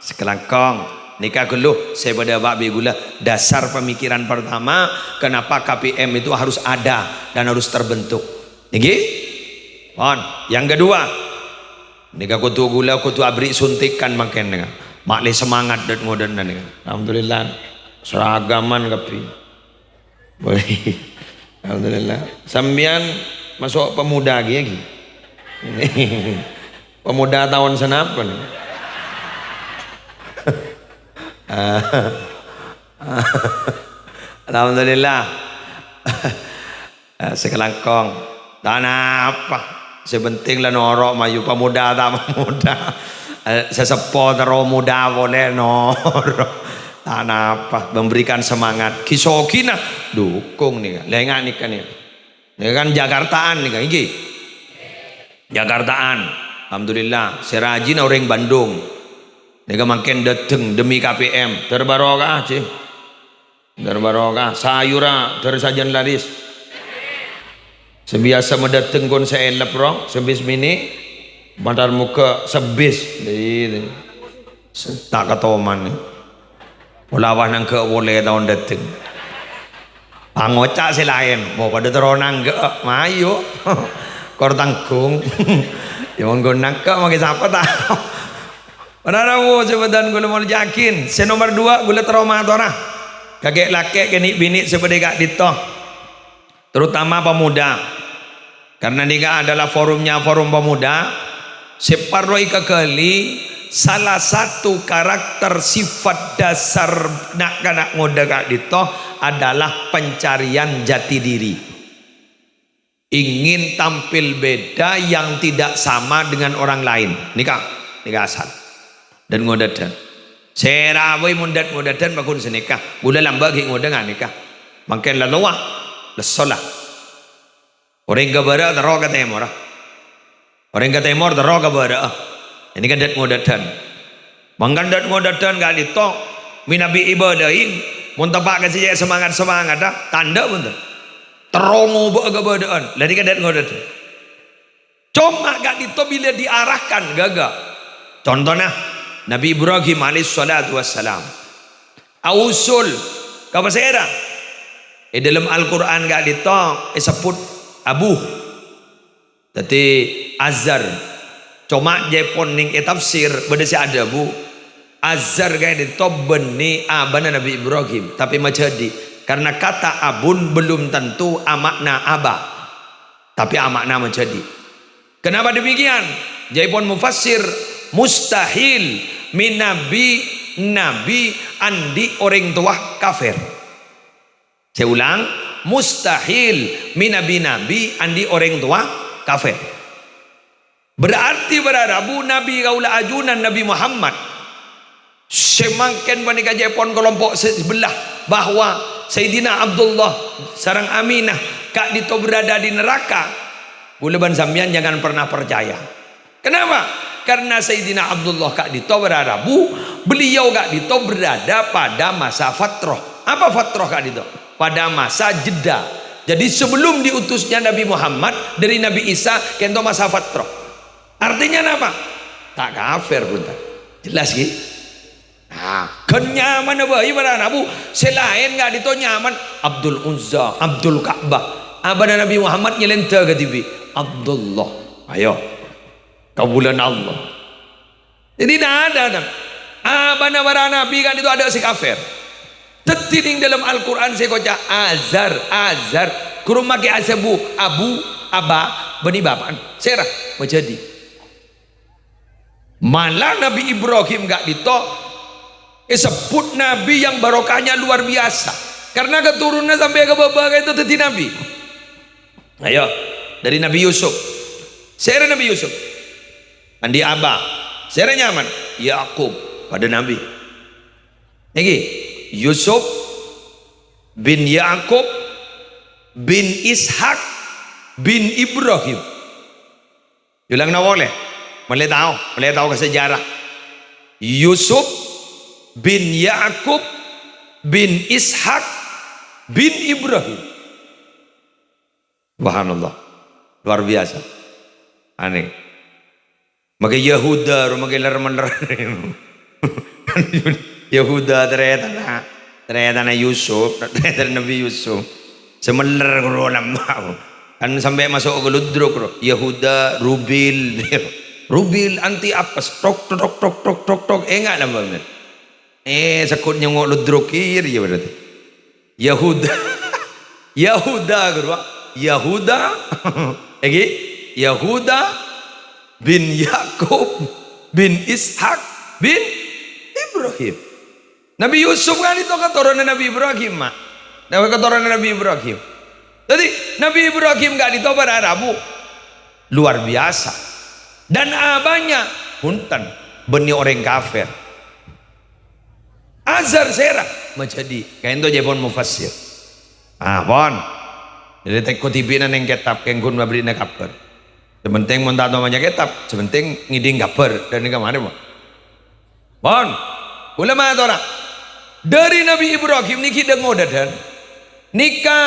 sakalangkong. Nèka ghâllu sè bâdâ, Pak, bi' ghulâ. Dasar pemikiran pertama, kenapa K P M itu harus ada dan harus terbentuk. Ngghi? Pon. Yang kedua, Nèka kodhu ghulâ kodhu aberri' suntikan mangkèn nèka. Ma'lè semangat dât-ngodâtna nèka. Alhamdulillah. Seragaman kabbhi. Boleh. Alhamdulillah. Sampèyan maso' pemuda ghi, ghi. Pemuda taon sanapa nèka? Alhamdulillah. Eh, sakalangkong. Ta' napa. Sè penting la noro' mayu pemuda ta' pemuda. Eh, sè seppo terro muda polè noro'. Ta' napa. Memberikan semangat. Ghi-soghina dukung nèka. Lènga' nèka nèka. Nèka kan Jakartaan nèka, ènggi? Jakartaan. Alhamdulillah. Sè rajina orèng Bandung. Nèka mangkèn dâteng demi K P M. Dâr barokah, Ji. Dâr barokah, sayurra dâr sajân laris. Sè biyasa madâteng kon sè èlep ro, sè bis mènè, matar moghâ sè bis. Itu. Se-, ta' katoman. Pola wah nangghâ' polè taon dâteng. Pangoca' sè laèn, mo padâ terro nangghâ', mayu. Kor tangghung. Ya monggo nangghâ' mangkè sapa ta'? Para rabu, sè bâdhân ghulâ molja'aghi. Sè nomer duwâ', ghulâ terro matora. Kakè lakè' kènè' binè' sè bâdâ è ka'dinto. Terutama pemuda. Karena nèka adalah forumnya forum pemuda. Sè parlo èkaghâli salah satu karakter sifat dasar na'-kana' ngodâ ka'dinto adalah pencarian jati diri. Ingin tampil beda yang tidak sama dengan orang lain. Nèka, nèka asal. Dât-ngodâdhân. Sè rawèh mon dât-ngodâdhân pagghun sanèka. Ghulâ lambâ' ghi' ngodâ nganèka. Mangkèn la towa, lesso la. Orèng ka bârâ' terro ka tèmor. Orèng ka tèmor terro ka bârâ'. Ini kan dât-ngodâdhân. Mangkana dât-ngodâdhân ka'dinto, mènabi ibâdâi, mon teppa' ka sè cè' semangat-semangatta, tandhâ bhunten. Terro ngobâ'â kabâdâ'ân, la nèka dât-ngodâdhân. Coma ka'dinto bilâ diarahkan, ghâghâ. Contona, Nabi Ibrahim alaihissalatu wassalam. Ausul, ka pasèra? È dâlem Al-Qur'an ka'dinto èsebbhut abu. Dhâddhi, Azar. Coma jâèpon nèng è tafsir, bâdâ sè adhâbu, Azar ka'dinto bânnè abana Nabi Ibrahim, tapè majhâdhi', karena kata abun belum tentu ama'na aba, tapè ama'na majhâdhi'. Kenapa demikian? Jâèpon mufassir, mustahil mènabi nabi andi' orèng towa kafir. Sè ulang, mustahil mènabi nabi andi' orèng towa kafir. Berarti para rabu Nabi kaulâ ajunan Nabi Muhammad sè mangkèn panèka jâèpon kalompo' sè sabellâ bahwa Sayyidina Abdullah sareng Aminah ka'dinto berada di neraka, ghulâ bân sampèyan jangan pernah percaya. Kenapa? Karena Sayyidina Abdullah ka'dinto para rabu, beliau ka'dinto berada pada masa fatrah. Apa fatrah ka'dinto? Pada masa jeda. Jadi sebelum diutusnya Nabi Muhammad, dâri Nabi Isa, ka'dinto masa fatrah. Artinya napa? Ta' kafir, bhunten. Jelas, ghi? Nah, ghân nyamana bhâi para rabu, sè laèn ka'dinto nyaman Abdul Uzza, Abdul Ka'bah. Abana Nabi Muhammad nyèlènda kadhibi', Abdullah. Ayo. Kabulâna Allah. Jadi, nada, nada. Abana para nabi ka'dinto adâ' sè kafir. Dhâddhi, nèng dâlem Al-Qur'an sè èkoca' Azar, Azar. Ghuru makè asebbhut abu, aba, bânnè bapa'na. Sèra, majhâdhi'. Malah Nabi Ibrahim ka'dinto èsebbhut nabi yang barokahnya luar biasa. Karena keturunanna sampè' ka bâbâ ka'dinto dhâddhi nabi. Ayo, dâri Nabi Yusuf. Sèra Nabi Yusuf? Andi' aba. Sèra nyaman? Yakub. Padâ nabi. Nèkè, Yusuf bin Yakub bin Ishak bin Ibrahim. Ulang napa polè? Ma'lè tao, ma'lè tao ka sejarah. Yusuf bin Yakub bin Ishak bin Ibrahim. Subhanallah. Luar biasa. Anèh. Makè Yahuda, ro makè ler-mèller. Yahuda tarètanna, tarètanna Yusuf, tarètanna Nabi Yusuf. Sè mèller ghuru lambâ'. Kan sampè' maso' ka ludruk, ro. Yahuda, Rubil. Rubil anti apes, tok, tok, tok, tok, tok, tok, tok. Enga' la bâ'na. Eh, sekut nyongo' ludruk kiri ya berarti. Yahuda. Yahuda, guru. Yahuda. Egi? Yahuda bin Yakub bin Ishak bin Ibrahim. Nabi Yusuf ka'dinto katoronan Nabi Ibrahim, ma'. Nah, katoronan Nabi Ibrahim. Jadi, Nabi Ibrahim ka'dinto para rabu. Luar biasa. Dan abahnya, punten, bânnè orèng kafir. Azhar sèra majhâdi, ka'dinto jhâ' pon mufassir. Ah, pon. Jadi tèko dhibi'na neng kètab, kèng ghun maberri'na kabhâr. Sè penting mon ta' tao maca kètab, sè penting ngèdhing kabhâr. Dan nèka marè, pon. Pon, kaulâ matora. Dhâri Nabi Ibrahim nèkè dhângo dhâdhân. Nèka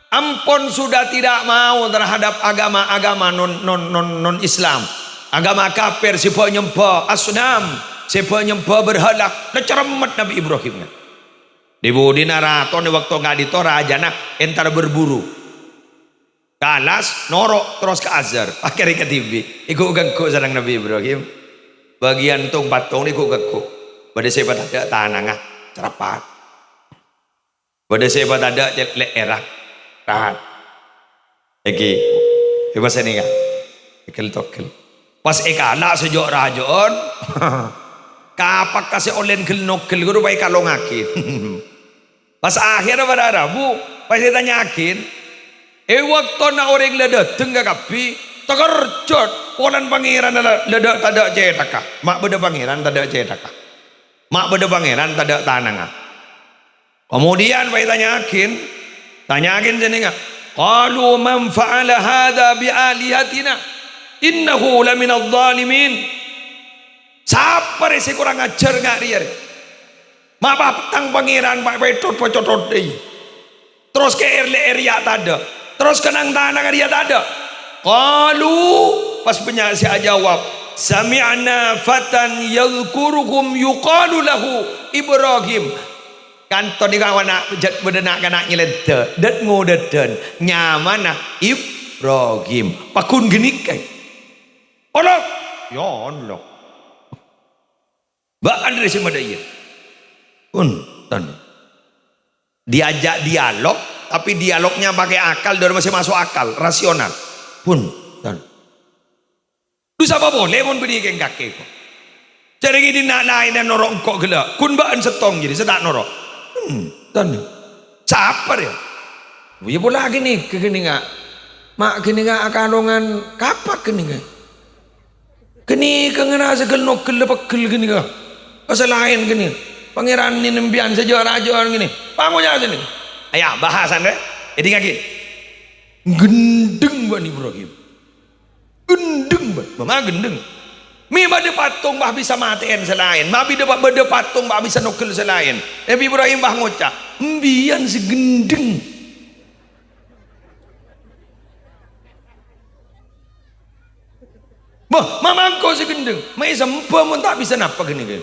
ampon sudah tidak mau terhadap agama-agama non, non, non, non-Islam. Agama kafir sè bâ' nyembhâ asnam, sè bâ' nyembhâ berhala. La cerremmet Nabi Ibrahim. Di budina rato nè bâkto ka'dinto rajana entar berburu. Kalas, noro', terros ka Azhar. Akhèrra kadhibi', èghu'-ghâgghu' sareng Nabi Ibrahim. Bâgiyân tong-pattong èghu'-ghâgghu'. Bâdâ sè èpatadâ' tanangnga, carapat. Bâdâ sè èpatadâ' cè' lè'èrra, rahat. Èghi, èpasènènga. Togel-togel. Pas èkala' sè jhâ'-rajâ'ân, kapakka sè ollè ghel-nogel ghuru pas èkalongngaghi. Pas akhèrra para rabu, pas ètanya'aghi, è bâktona orèng la dâteng ka kabbhi, takerjhât, polana Pangèranna la, la dâ', tadâ' cèthakka. Ma' bâdâ Pangèran tadâ' cèthakka. Ma' bâdâ Pangèran tadâ' tanangnga. Kemudian pas ètanya'aghi, tanya'aghi sè nènga, "Qalu man fa'ala hadza bi alihatina innahu laminadh dhalimin." Sapa rè sè korang ajhâr nga' rèya rè? Ma' pa-, tang Pangèran pa-, pèthot-pècotot dhâi. Terros kèr-lè'èr rèya tadâ'. Terros kennang tanangnga rèya tadâ'. Qalu, pas bânnya' sè ajâwâb, "Sami'na fatan yadzkuruhum yuqalu lahu Ibrahim." Kanto nèka bâdâ na', jhât bâdâ na'-kana' nyèlèndhâ, dât-ngodâdhân, nyamana Ibrahim. Paggun ghânèka. Allah, ya Allah. Bâ'ân rè sè madâ iyâ. Punten. Diajak dialog, tapi dialognya pakai akal dan masih masuk akal, rasional. Punten. Dhu sapa polè mon bânnè kèng kakè, ko'? Jhâ' rèng dinna' laènna noro' engko' ghellâ', ghun bâ'ân sèttong jârèya sè ta' noro'. Punten. Sapa rèya? Iyâ pola ghânèka, ghânèka. Ma' ghânèka akalongan kapak ghânèka. Ghânèka ngarasa ghel-nogel la pegghel ghânèka. Ka sè laèn ghânèka. Pangèran nèng sampèyan sè jhâ'-rajâ'ân ghânèka. Pangoca' sènè. Aya, bahasana, èdingngaghi. Ghendheng bân Ibrahim. Ghendheng bân. Mama ghendheng. Mè' bâdâ pattong bâ' bisa matè'èn sè laèn. Ma' bâdâ, bâdâ pattong bâ' bisa nogel sè laèn. Nabbhi Ibrahim bâ' ngoca', "Embiyan sè ghendheng." Bâh, mamangko sè ghendheng, ma' èsembhâ mon ta' bisa napa ghânèka.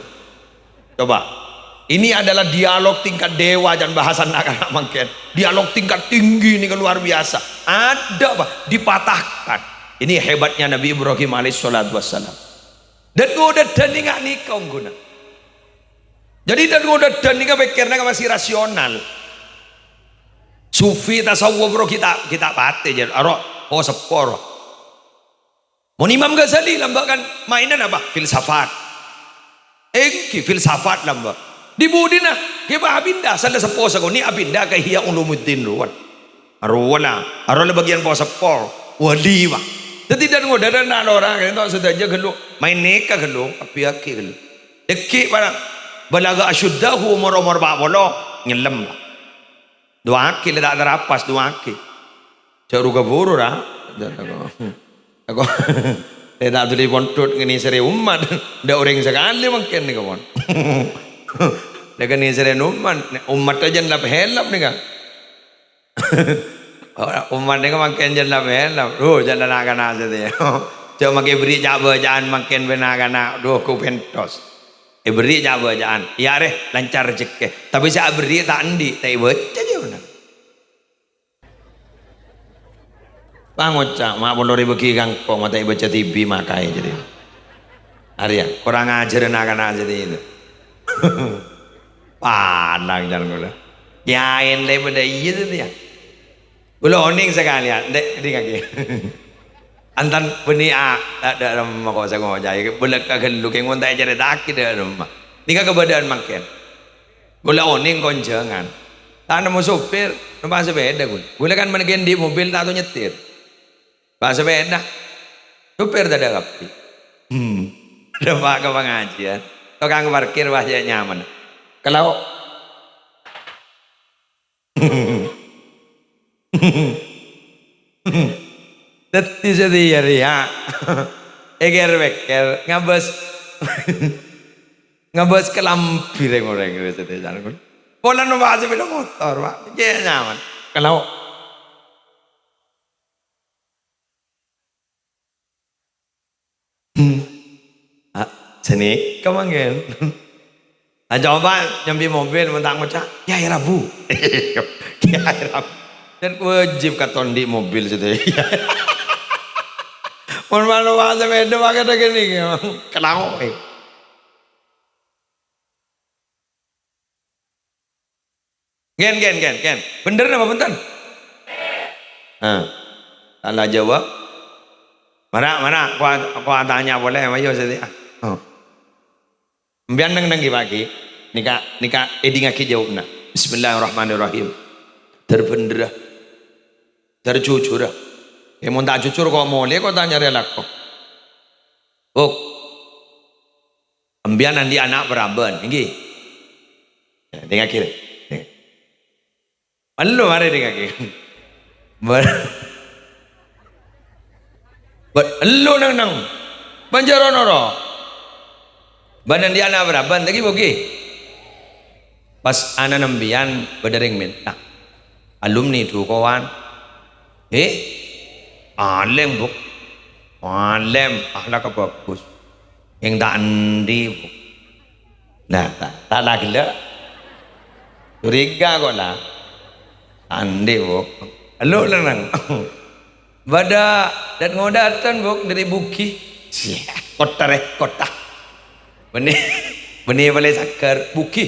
Coba. Ini adalah dialog tingkat dewa, jhân bahasana na'-kana' mangkèn. Dialog tingkat tinggi nèka luar biasa. Ada apa? Dipatahkan. Ini hebatnya Nabi Ibrahim alaihissalatu wassalam. Dât-ngodâdhân nèka ongguna. Jadi dât-ngodâdhân nèka pèkkèrra masih rasional. Sufi tasawuf ro kita, kita patè jâ, aro, oh, seppo ro. Mon Imam Ghazali lambâ' kan maènan apa? Filsafat. Èngghi filsafat lambâ'. Di budina, ghibâ abinda, sala seppo sakonè' abinda ka Ihya Ulumuddin rowan. Arowa la, arowa la bâgiyân po-seppo, wali, Pak. Dâddhi dât-ngodâdhân na' lora ka'dinto sadhâjâ ghâllu, maèn nèka ghâllu, abbhiyâghi ghâllu. Èngghi para balagha asyuddahu, omor-omor pa' polo, nyellem, Pak. Du'aaghi la ta' tarapas, du'aaghi. Jhâ' ru-kaburu, ra. Ako, la ta' dhuli pondhut ngènèsèrè ommat. Dâ' orèng sakalè mangkèn nèka, pon. La ngènèsèrè ommat, nè-, ommatta jân lap-hèlap nèka. Ommat nèka mangkèn jân lap-hèlap. Duh, jân na'-kana' satèya. Jhâ' makè èberri' ca'-bâcaan mangkèn bi' na'-kana'. Duh, ku pentos. Èberri' ca'-bâcaan. Iyâ, rè, lancar rejhekkè. Tapè sè aberri' ta' andi', ta' èbâca jâ' bhender. Pangoca', "Ma' polo rè bâgi kangko, ma' ta' èbâca T V makaè," jârèya. Arèya, korang ajhâr na'-kana' jârèya. Padhâng jhâ' kaulâ. Kèyaèn lè padâ iyâ, tèya. Kaulâ onèng sakalèyan, Dek, dingngaghi. Antan bânnè a, ta' dâ' remma ko' sè ngocaè, bâlâkka ghâllu kèng mon ta' ècarèta'aghi dâ' remma. Nèka kabâdâ'ân mangkèn. Kaulâ onèng konjhângan. Ta' nemmo sopir, nompa' sapèda kaulâ. Kaulâ kan mangkèn andi' mobil ta' tao nyetir. Nompa' sapèda. Sopir tadâ' kabbhi. Hmm. Nompa' ka pangajiân. Tokang parkir wah ya nyaman. Kalau Dhâddhi satèya rèya èkèr-pèkkèr ngabâs, ngabâs kalambhi rèng-orèng rè satèya. Polana nompa' sapèda motor, Pak. Kèya nyaman. Kalau Hmm. Ah, sanèka mangkèn. Ah, coba nyambi mobil, mon ta' ngoca', "Kiai Rabu." Kiai Rabu. Dan wajib katon andi' mobil satèya. Mon manowa sapèda pake ta' kènè', kenao, eh. Gen, gen, gen, gen. Bhender napa bhunten? Nah, ta' la jawab. Mara, mara, ko, ko atanya polè, ayo, sèdi, ah. Oh. Sampèyan neng-neng ghi, Pak, ghi. Nèka, nèka èdingngaghi jawabna. Bismillahirrahmanirrahim. Dhâr bhender, dhâr jujur. Eh, mon ta' jujur, ko' molè, ko' ta' nyarè lako. Buk. Sampèyan andi' ana' paraban, èngghi? Ya, dingngaghi, rè. Ello, marè dingngaghi. Ber-, ber-, ello, neng-neng. Bânjâr onoro. Bân andi' ana' paraban, ta' ghi, Bu, ghi? Pas ana'na sampèyan bâdâ rèng mènta. Alumni dukowan. Eh? Alèm, Bu. Alèm, akhlakka bhâghus. Kèng ta' andi', Bu. Nah, ta', ta' la ghellâ'. Curiga ko' la. Ta' andi', Bu. Elu lenneng. Bâdâ dat-ngodâdhân, Bu, dâri Bughi. Sia, kottha rè, kottha. Bânnè, bânnè palè sagghâr, Bughi.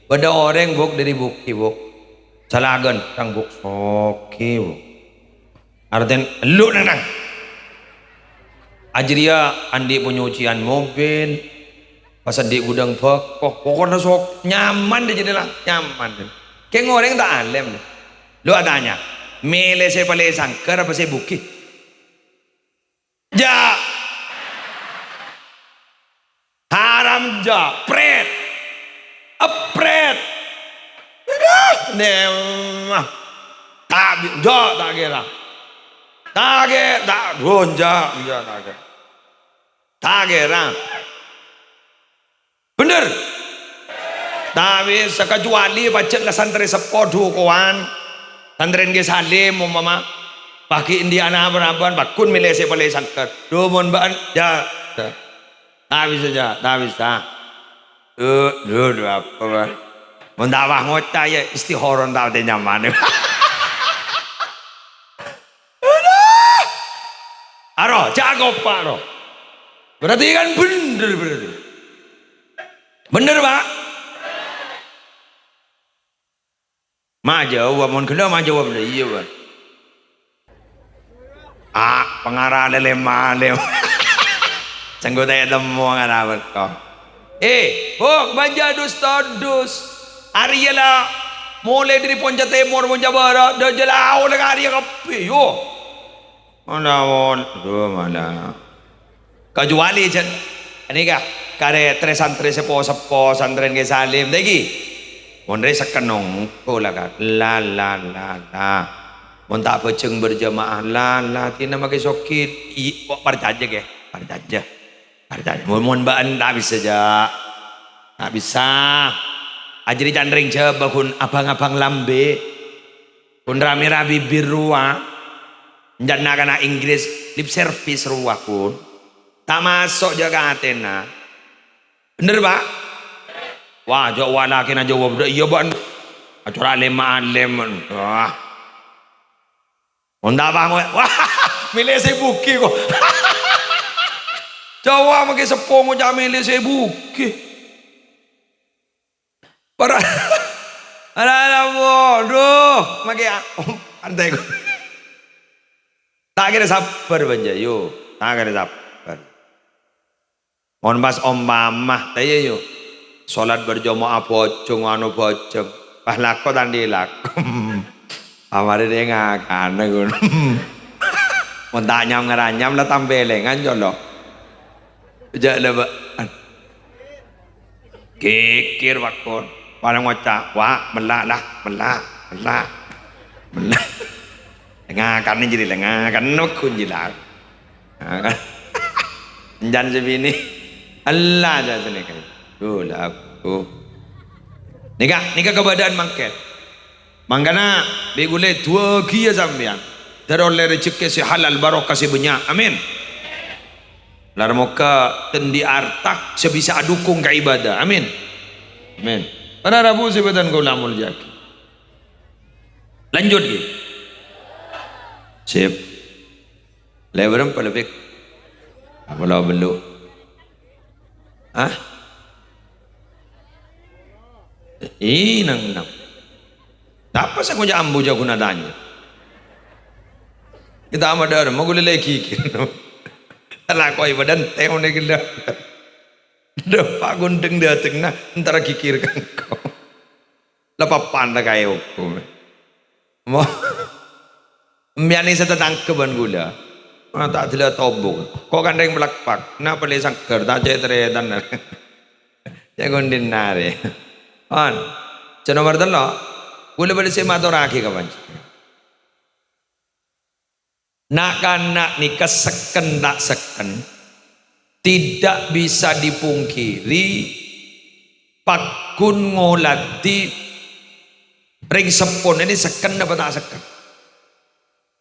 Bâdâ orèng, Bu, dâri Bughi, Bu. Salaghân, tang, Bu, soghi, Bu. Artèna elu nang-nang. Ajârèya andi' panyocèyan mobil, pas andi' ghudhâng bhâko, pokokna sok-, nyaman dâ' jârèya la, nyaman. Kèng orèng ta' alèm. Lo atanya, mèlè sè palè sanggâr apa sè bughi? Ja. Haram ja, pret. Epret. Aduh, nema. Ta' bi-, ja, ta' kèra. Ta' kè-, ta', gonja, ja, ta' kèra. Ta' kèra. Bhender. Ta' bisa, kacuali pajhât la santrè seppo dukowan. Santrèna Kè Salim, umpama. Paghi' andi' ana' paraban, pagghun mèlè sè palè sanggâr. Dhu, mon bâ'ân, ja, ja. Ta' bisa, ja, ta' bisa. Dhu, dhu, dhu, apa, Pak? Mon ta' wah ngoca', ya, istikharah ta' tè nyaman. Aduh! Aro, ja' kopa', ro. Berarti kan bhender, berarti. Bhender, Pak? Ma' jawab, mon ghellâ' ma' jawab, la iyâ, Pak. Ah, pangara lèlè malèm. Sèngko' ta' ètemmo ngara bâkto. Eh, bok, bânjâ dus-todus. Arèya la molaè dâri ponca tèmor, ponca bârâ', dâjâ lao la ka arèya kabbhi, yo. Manaon, duh, mala. Kacuali, jân, nèka, karè trè-santrè seppo-seppo, santrèna Kè Salim, ta' ghi? Mon rè sekkennong, engko' la, Ka'. La, la, la, la. Mon ta' bhâjâng berjamaah, la, la, dina makè soghi, i-, kok parcajâ, Kè? Parcajâ. Parcajâ. Mon, mon bâ'ân ta' bisa, ja'. Ta' bisa. Ajârè can rèng Jhâbâ ghun abâng-abâng lambè. Ghun ra-mèra bibir rowa. Enjâ' na'-kana' Inggris lip service rowa, ghun. Ta' maso' ja' ka atèna. Bhender, Pak? Wah, ja' wa lakèna jawab, dâ' iyâ, bâ'ân. Acora' lèma' alèm. Wah. Mon ta' pas ngoca', "Wah, mele sè bughi, ko'." Jhâ' mangkè seppo ngoca' mele sè bughi. Para, para, para, waduh, mangkè, a-, antè, ko'. Ta' kèra sabbhâr, Bânjâ, yu. Ta' kèra sabbhâr. Mon pas ompama, ta' iyâ, yu. Sholat berjamaah bhâjâng, anu bhâjâng. Pas lako ta' andi' lako. Amarè rè ngakana, ghun. Mon ta' nyam-ngaranyam la tambelèngan, colo'. Jhâ' la, Pak. Kèkèr, Pak, kon. Padâ ngoca', "Wa', mella' la, mella', mella', mella'." Ngakana jârèya la, ngakana ghun jârèya la. Nah, kan. Enjân sè binè. Allah jâ' sanèka. Duh, la aku. Nèka, nèka kabâdâ'ân mangkèn. Mangkana, bi' ghulâ du'aaghi, yâ, sampèyan. Dâr ollè rejhekkè sè halal, barokah sè bânnya'. Amin. Lar moghâ tèndhi arta sè bisa adhukung ka ibadah. Amin. Amin. Para rabu sè bâdhân kaulâ molja'aghi. Lanjut, ghi. Sip. Lè bârâmpa lè, Pik? Apa la bellu'? Hah? Ih, nang, nang. Napa sè ngoca' ambu jâ' ghuna tanya? Kita amat dârâ, mau ghulâ lagi kira. Lakoè padâ ente mon gila. Dâpa' ghundheng dâteng, nah, entar ghighir ka engko'. La papan ta' kaè okom. Mo-, Empèyan sè tatangghâ bân ghulâ. Ah, ta' dâlâ tobung. Ko' kan rèng palakpak. Napa lè sangghâr, ta' cè' tarètan. Cè' ghundhina rè. On. Sè nomer tello'. Ghulâ bâdâ sè matorraghi ka panjhennengngan. Na'-kana' nèka sekken ta' sekken, tidak bisa dipungkiri, paggun ngoladhi rèng seppona nèka sekken apa ta' sekken?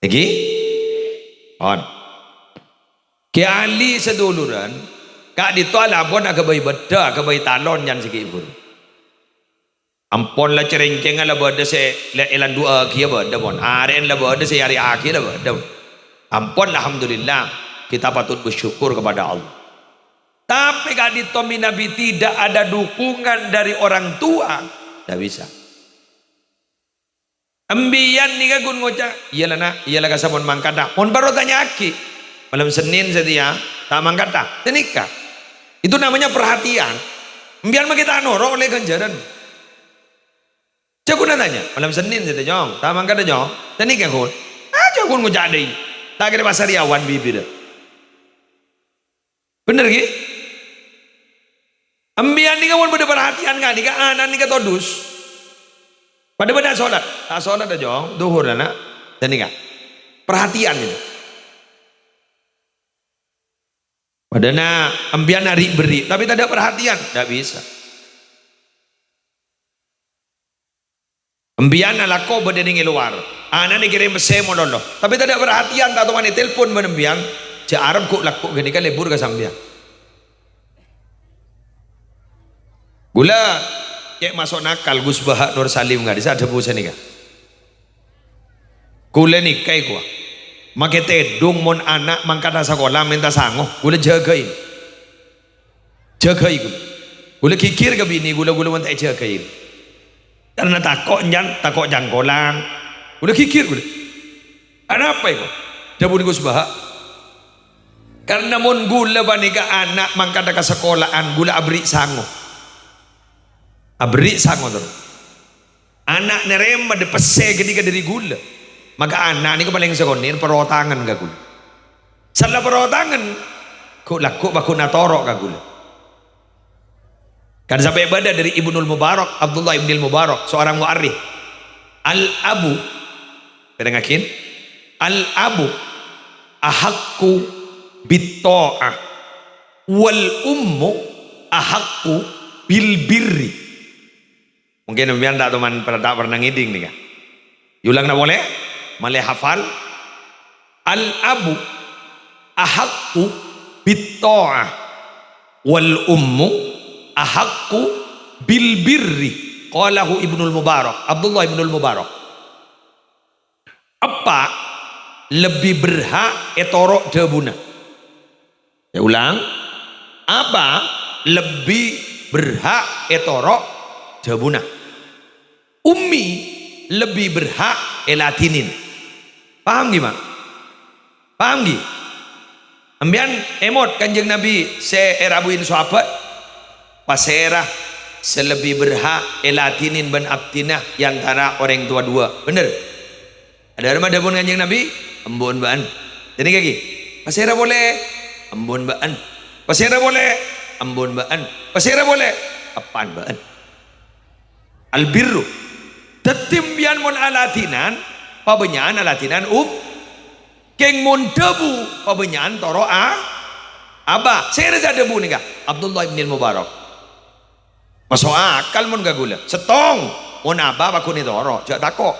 Èngghi? On. Kè ahli sadhulurân, ka'dinto alabân aghâbây bâddhâ, aghâbây talon, yan sè ghi' bhuru. Ampon la carèncèngnga la bâdâ sè la èlandu'âghiyâ bâdâ, pon. Arè'na la bâdâ sè èarè'aghiyâ la bâdâ, pon. Ampon, alhamdulillah, kita patut bersyukur kepada Allah. Tapè ka'dinto mènabi tidak ada dukungan dari orang tua, ndak bisa. Empèyan nèka ghun ngoca', "Iyâ la, Na', iyâ la, kasampon mangkadhâ." Mon bhuru tanya'aghi, "Malem Sennèn satèya ta' mangkadhâ?" Sanèka. Itu namanya perhatian. Empèyan makè ta' noro' ollè ghânjhârân. Jhâ' ghun tanya, "Malem Sennèn satèya, Cong, ta' mangkadhâ, Cong?" Sanèka ghun. Aja ghun ngoca' dâi. Ta' kèra pasariyawan bibirra. Bhender, ghi? Empèyan nèka mon bâdâ parhatèyan ka'nèka, ana' nèka todus. Padâ bâdâ sholat. Ta' sholat, Cong. Dhuhur la, Na'. Sanèka. Parhatèyan nèka. Padâna empèyan ari'-berri', tapè tadâ' parhatèyan. Ndak bisa. Empèyan alako bâdâ nèng è lowar. Ana'na kèrèm pèssè malolo. Tapè tadâ' parhatèyan, ta' toman ètelpon bân empèyan. Jhâ' arep ghu'-lagghu' ghânèka lebur ka sampèyan. Ghulâ cè' maso' nakal Gus Baha' Nur Salim ka'dissa' adhâbu sanèka. Ghulâ nèka èkowa. Makè tèdung mon ana' mangkadhâ sakola mènta sango. Ghulâ jâgâi. Jâgâi ghulâ. Ghulâ ghighir ka binè ghulâ, ghulâ mon ta' èjâgâi. Karna tako' èncan, tako' cangkolang. Ghulâ ghighir ghulâ. Anapa èkowa? Dhâbuna Gus Baha'. Karna mon ghulâ panèka ana' mangkadhâ ka sakola'an, ghulâ aberri' sango. Aberri' sango terro. Ana' narèma dâ-, pèssè ghânèka dâri ghulâ. Maka ana' nèko palèng sakonè' parotangan ka ghulâ. Sala parotangan, ghu'-lagghu' paggun atoro' ka ghulâ. Kan sampè' bâdâ dâri Ibnul Mubarak, Abdullah Ibnil Mubarak, seorang mu'arrikh. Al-abu, pèrèngaghi, al-abu ahaqqu bit-tha'ah, wal ummu ahaqqu bil birri. Mungkin sampèyan ta' toman per-, ta' pernah ngèdhing nèka. Èyolangana polè, malè hafal. Al-abu ahaqqu bit-tha'ah wal ummu ahaqqu bil birri. Qalahu Ibnul Mubarak, Abdullah Ibnul Mubarak. Eppa' lebbi berhak ètoro' dhâbuna. Saya ulang, aba lebbi berhak ètoro' dhâbuna. Ummi lebbi berhak èladhinin. Paham ghi, Ma'? Paham ghi? Sampèyan èmot Kanjeng Nabi sè èrabuin sahabat, pasèra sè lebbi berhak èladhinin bân abdhina è antara orèng towa duwâ'? Bhender? Adâ' rèma dhâbuna Kanjeng Nabi, "Embu'en bâ'en." Ghânèka ghi, "Pasèra polè?" "Embu'en bâ'en." "Pasèra polè?" "Embu'en bâ'en." "Pasèra polè?" "Eppa'en bâ'en." Albirru. Dhâddhi, sampèyan mon aladhinan, pabânnya'an aladhinan um-, kèng mon dhâbu, pabânnya'an toro' a-, aba. Sèra sè adhâbu nèka? Abdullah ibnil Mubarak. Maso' akal mon ka ghulâ. Sèttong, mon aba paghun ètoro', jhâ' tako'.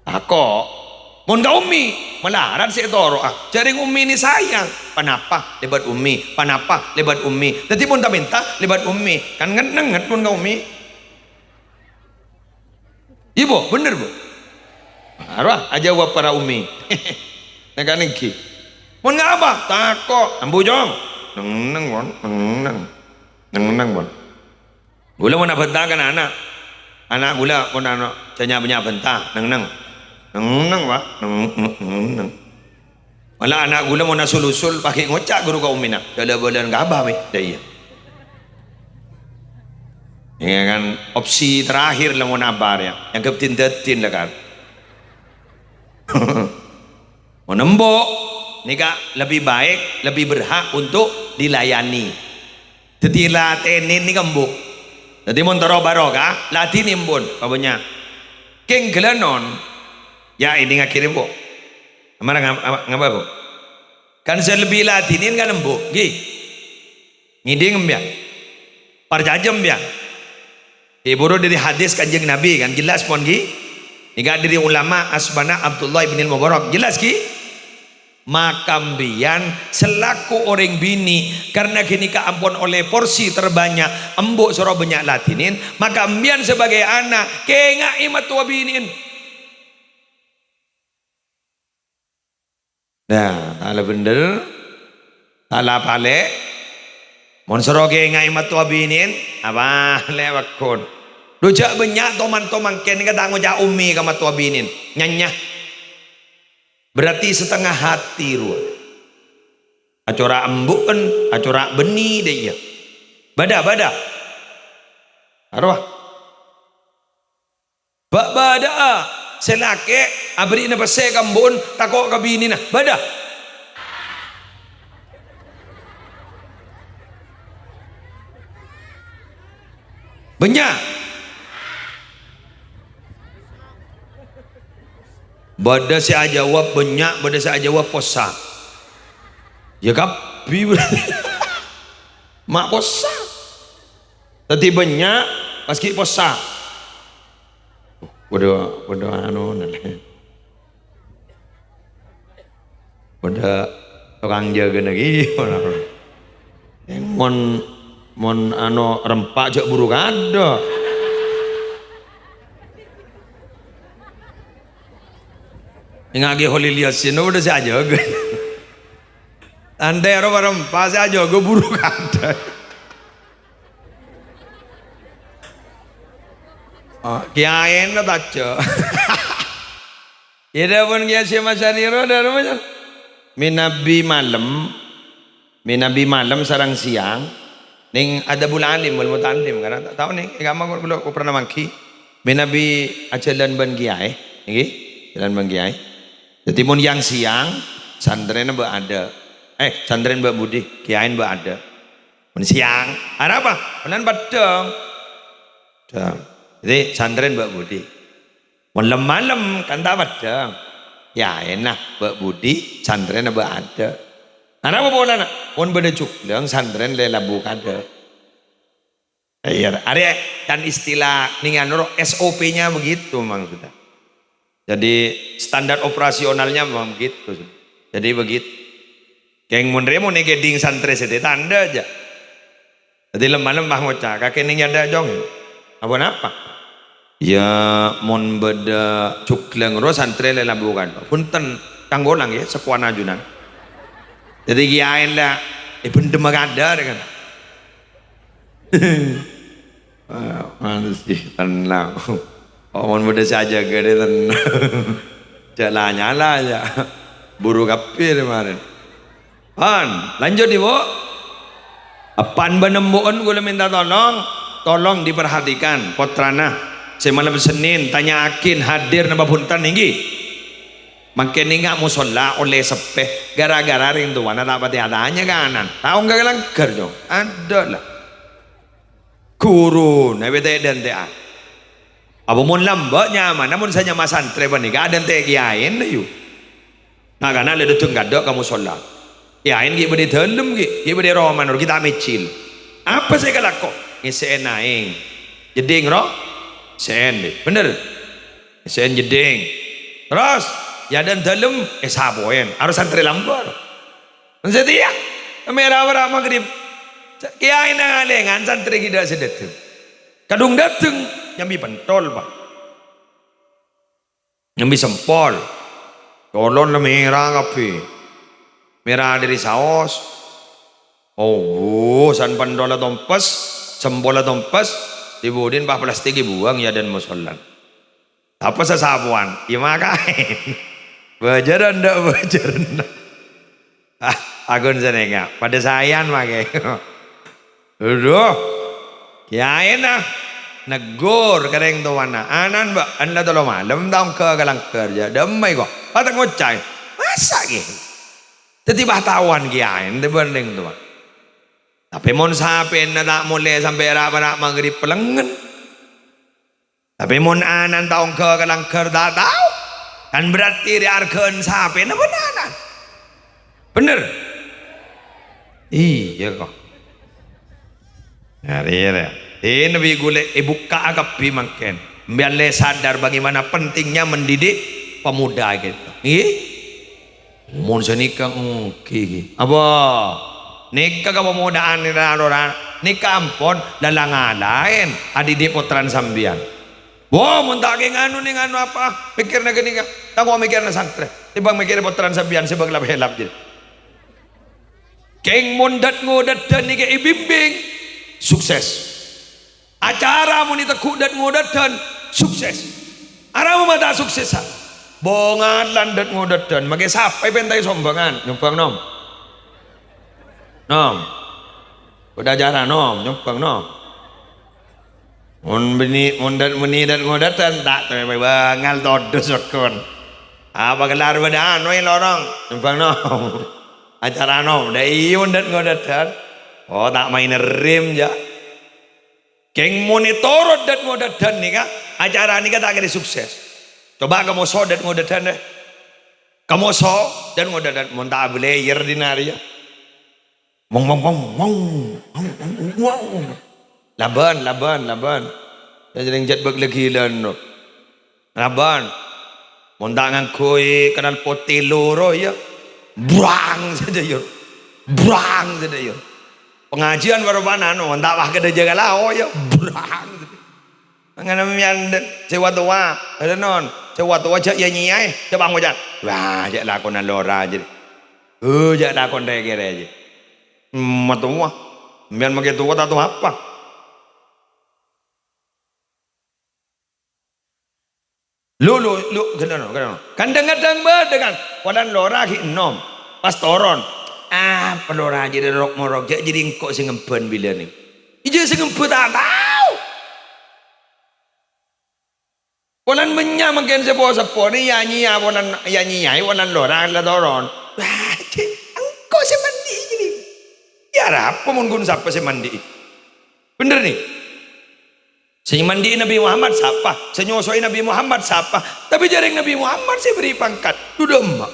Tako'. Mon ka ummi, malarat sè ètoro'a. Jhâ' rèng ummi nè sayang. Ponapa? Lèbât ummi. Ponapa? Lèbât ummi. Dhâddhi mon ta-mènta, lèbât ummi. Kan ngen-, nengnget mon ka ummi. Iyâ, Bu? Bhender, Bu? Arowa, ajâwâb para ummi. Nèka nèngghi. Mon ngapa? Tako'. Ambu, Cong. Neng-enneng, Pon. Neng-enneng. Neng-enneng, Pon. Ghulâ mon abhânta ka ana'. Ana' ghulâ mon ana' jhâ' nya'-bânnya' bhânta, neng-enneng. Neng-enneng, Pa'. Neng-, neng-, neng-enneng. Mala ana' ghulâ mon asul-usul, paghi' ngoca' ghuru ka ummina, "Jhâ' la-bâlâna ka aba, Mi'." Lah iyâ. Iyâ kan, opsi terakhir la mon aba rèya, èangghep din-dâddin la kan. Mon embu', nèka lebbi baik, lebbi berhak untuk dilayani. Dhâddhi, latènè nèka embu'. Dhâddhi, mon terro barokah, ladhini embu'en, pabânnya'. Kèng ghellânon, ya, èdingngaghi rè, Bu. Amara ngam-, ngapa, Bu? Kan sè lebbi ladhinin kan embu', ghi. Ngèding sampèyan. Parcajâ sampèyan. Èburu dhâri hadis Kanjeng Nabi kan jelas pon, ghi. Nèka dhâri ulama asmana Abdullah ibnil Mubarak. Jelas, ghi? Maka sampèyan selaku orèng binè', karna ghânèka ampon ollè porsi terbanyak, embu' soro bânnya' ladhinin, maka sampèyan sebagai ana', kèngaè mattowa binè'en. Nah, ta' la bhender, ta' la palè'. Mon soro kèngaè mattowa binè'en, apalè' pagghun. Dhu jhâ' bânnya' to-manto mangkèn nèka ta' ngoca' ummi ka mattowa binè'en. Nyanya. Berarti setengah hati rowa. Acora' embu'en, acora' bânnè dâ' iyâ. Bâdâ, bâdâ. Arowa. Bâ'-bâdâ'â sè lakè' aberri'na pèssè ka embu'en tako' ka binèna. Bâdâ? Bânnya'. Bâdâ sè ajâwâb bânnya', bâdâ sè ajâwâb possa'. Yâ kabbhi. Ma' possa'. Dhâddhi bânnya', pas ghi' possa'. Padâ, padâ anu, padâ tokang jâgâna ghi. Mon, mon anu rempa' jhâ' buru kadâ'. Èngaghi Kholil Yasin, padâ sè ajâgâ. Antèro rempa' sè ajâgâ buru kadâ'. Oh, kèyaèna tajâ. Iyâ, dhâbuna Kèyaè Hasyim Asy'ari ro, dhâbuna, mènabi malem, mènabi malem sareng sèyang, nèng Adabul Alim wal Muta'allim, karna ta' tao nèng, è kamma kok, kok pernah mangghi. Mènabi ajhâlân bân kèyaè, ngghi, jhâlân bân kèyaè. Dhâddhi, mon yang-sèyang, santrèna bâ' adâ'. Eh, santrèna bâ' budi, kèyaèna bâ' adâ'. Mon sèyang, arapa? Mon peddhâng. Dhâng. Dhâddhi, santrèna bâ' budi. Mon lem-malem, kan ta' peddhâng. Kèyaèna bâ' budi, santrèna bâ' adâ'. Arapa polana? Mon bâdâ jhuglâng, santrèna lè labu kadâ'. Iya, arèya kan istilah nèng anu ro, S O P-nya begitu maksudnya. Jadi standar operasionalnya memang begitu. Jadi begitu. Kèng mon rè mon èkèding santrè sèdhâ tandhâ jâ. Dhâddhi lem-malem pas ngoca', "Kakè nèng yâ dâ', Jong." "Apa-napa?" Iyâ, mon bâḍâ jhughlang rowa santrè lè labukan. Bhunten, kangkolang yâ, seppowan ajunan. Dhâddhi kèyaèn la èbhendhemma kadhâr kan. Ah, mano sih, tenang. Oh, mon bâḍâ sè ajâgâ dhâ, tenang. Jhâ' la nyala, yâ. Buru kabbhi rè marèn. Pan, lanjut, Ibu. Pan bân embu'en kaulâ mènta tolong, tolong diperhatikan pottrana sè malem Sennèn, tanya'aghin hadir napa bhunten, èngghi. Mangkèn nèng ka mosolla ollè seppè, ghârâ-ghârâ rèng towana ta' patè atanya ka ana'na. Ta' ongghâ ka langghâr, Cong. Adâ' la. Ghuruna bâdâ è ḍântè'an. Apa mon lambâ' nyamana, mon sè nyama santrè panèka aḍântè' kèyaèna, yu. Na'-kana' la ḍâteng kaḍâ' ka mosolla. Kèyaèna ghi' bâḍâ è ḍâlem, ghi', ghi' bâḍâ è roma, noro' ghi' ta' mècèl. Apa sè èkalako? Ngèssè'è aèng. Jeḍḍhing, ro? Sèn, bhender. Sèn jeḍḍhing. Terros, è aḍâ'na ḍâlem, èsapowèn. Arowa santrè lambâ'. Satèya, mèra-mèra maghrib. Kèyaèna ngalèngan, santrè ghi' ḍâ' sè ḍâteng. Kaḍung ḍâteng, nyambi pentol, Pak. Nyambi sempol. Colon la mèra kabbhi. Mèra ḍâri saos. Oh, san pentolla tompes, sempolla tompes, è budi pas plastik èbuwâng è aḍâ'na mosolla. Apa sasapowan? Iyâ makaè. Bâjârân ḍâ' bâjârân. Ah, aghun sanèka. Paḍâ saèyan makè. Aḍu. Kèyaèna neggur ka rèng towana. Ana'na bâ'na la tello malem ta' ongghâ ka langghâr, jhâ' ḍâmma'è ko. Patè ngocaè. Masa' ghi? Dhâddhi bâ' taowan kèyaèna bân rèng towa. Tapè mon sapèna ta' molè sampè' ra'-para' maghrib, pelengngen. Tapè mon ana'na ta' ongghâ ka langghâr ta' tao, kan berarti rè arghâ'ân sapèna bân ana'na. Bhender? Iyâ, ko'. Arèya, rè. È, nabi ghulâ èbukka'a kabbhi mangkèn. Sampèyan la sadar bagaimana pentingnya mendidik pemuda gitu. Ngghi? Mon sanèka, ngghi, ngghi. Apa? Nèka kapamodâ'ân ra-, ra-, nèka ampon la-, la-, ngalaèn adidik pottrana sampèyan. Wah, mon ta' kèng anu nèng anu apa? Mèkkèrna ghânèka. Tako' mèkkèrna santrè. Tèmbhâng mèkkèrè pottrana sampèyan sè bâ' kelap-helap jârèya. Kèng mon ḍât-ngodâḍân nèka èbimbing, sukses. Acara mon ètegghu' ḍât-ngodâḍân, sukses. Arapa ma' ta' suksessa? Bângalan ḍât-ngodâḍân, makè sapa èpèntaè sombhângan? Nyombhâng, Nom. Nom. Bâḍâ acara, Nom, nyombhâng, Nom. Mon bânnè, mon ḍât-, bânnè ḍât-ngodâḍân, ta' tèmè bângal todus sokkon. Apa kellar bâḍâ anu è lorong? Nyombhâng, Nom. Acara, Nom. Ḍâ' iyâ mon ḍât-ngodâḍân. Oh, ta' maèn rim, jâ. Kèng mon ètoro' ḍât-ngodâḍân nèka, acara nèka ta' kèra sukses. Coba' ka moso ḍât-ngodâḍân, rè. Ka moso ḍât-ngodâḍân, mon ta' abâlèyèr ḍinna' rèya. Wong, wong, wong, wong, wong, wong, wong. Labân, labân, labân. Jârèng jhât bâk lagi lan, no. Labân. Mon ta' ngangghuy knalpot tèlo rowa, yâ. Brang saja, yâ. Brang saja, yâ. Pangajiân bârâmpan anu, mon ta' pas ka ḍâjâ ka lao, yâ. Brang saja. Mangkana mèyan sè wa-towa, ḍâ' non, sè wa-towa jhâ' ya-nyèyaè, jhâ' pangoca'. Wah, jhâ' lakona lora, jârèya. Oh, jhâ' lakon rè-kèrè, jârèya. Matowa. Mèyan makè towa ta' towa apa? Lu, lu, lu, ghânèka, ghânèka. Kadhâng-kadhâng bâḍâ kan, polana lora ghi' ennom. Pas toron. Ah, lora jârèya rok-morok, jhâ' jârèya engko' sè ngembhân bilâna. Iyâ sè ngembhân ta' tao. Polana bânnya' mangkèn sè po-, seppona ya-nyèya polana, ya-nyèyaè polana lora la toron. Wah, jâ-, engko' sè mandi'i jârèya. Yâ arapa mon ghun sapa sè mandi'i? Bhender, nè? Sè mandi'i Nabbhi Muhammad sapa? Sè nyosoè Nabbhi Muhammad sapa? Tapè jârèng Nabbhi Muhammad sè èberri' pangkat. Ḍu ḍâmma.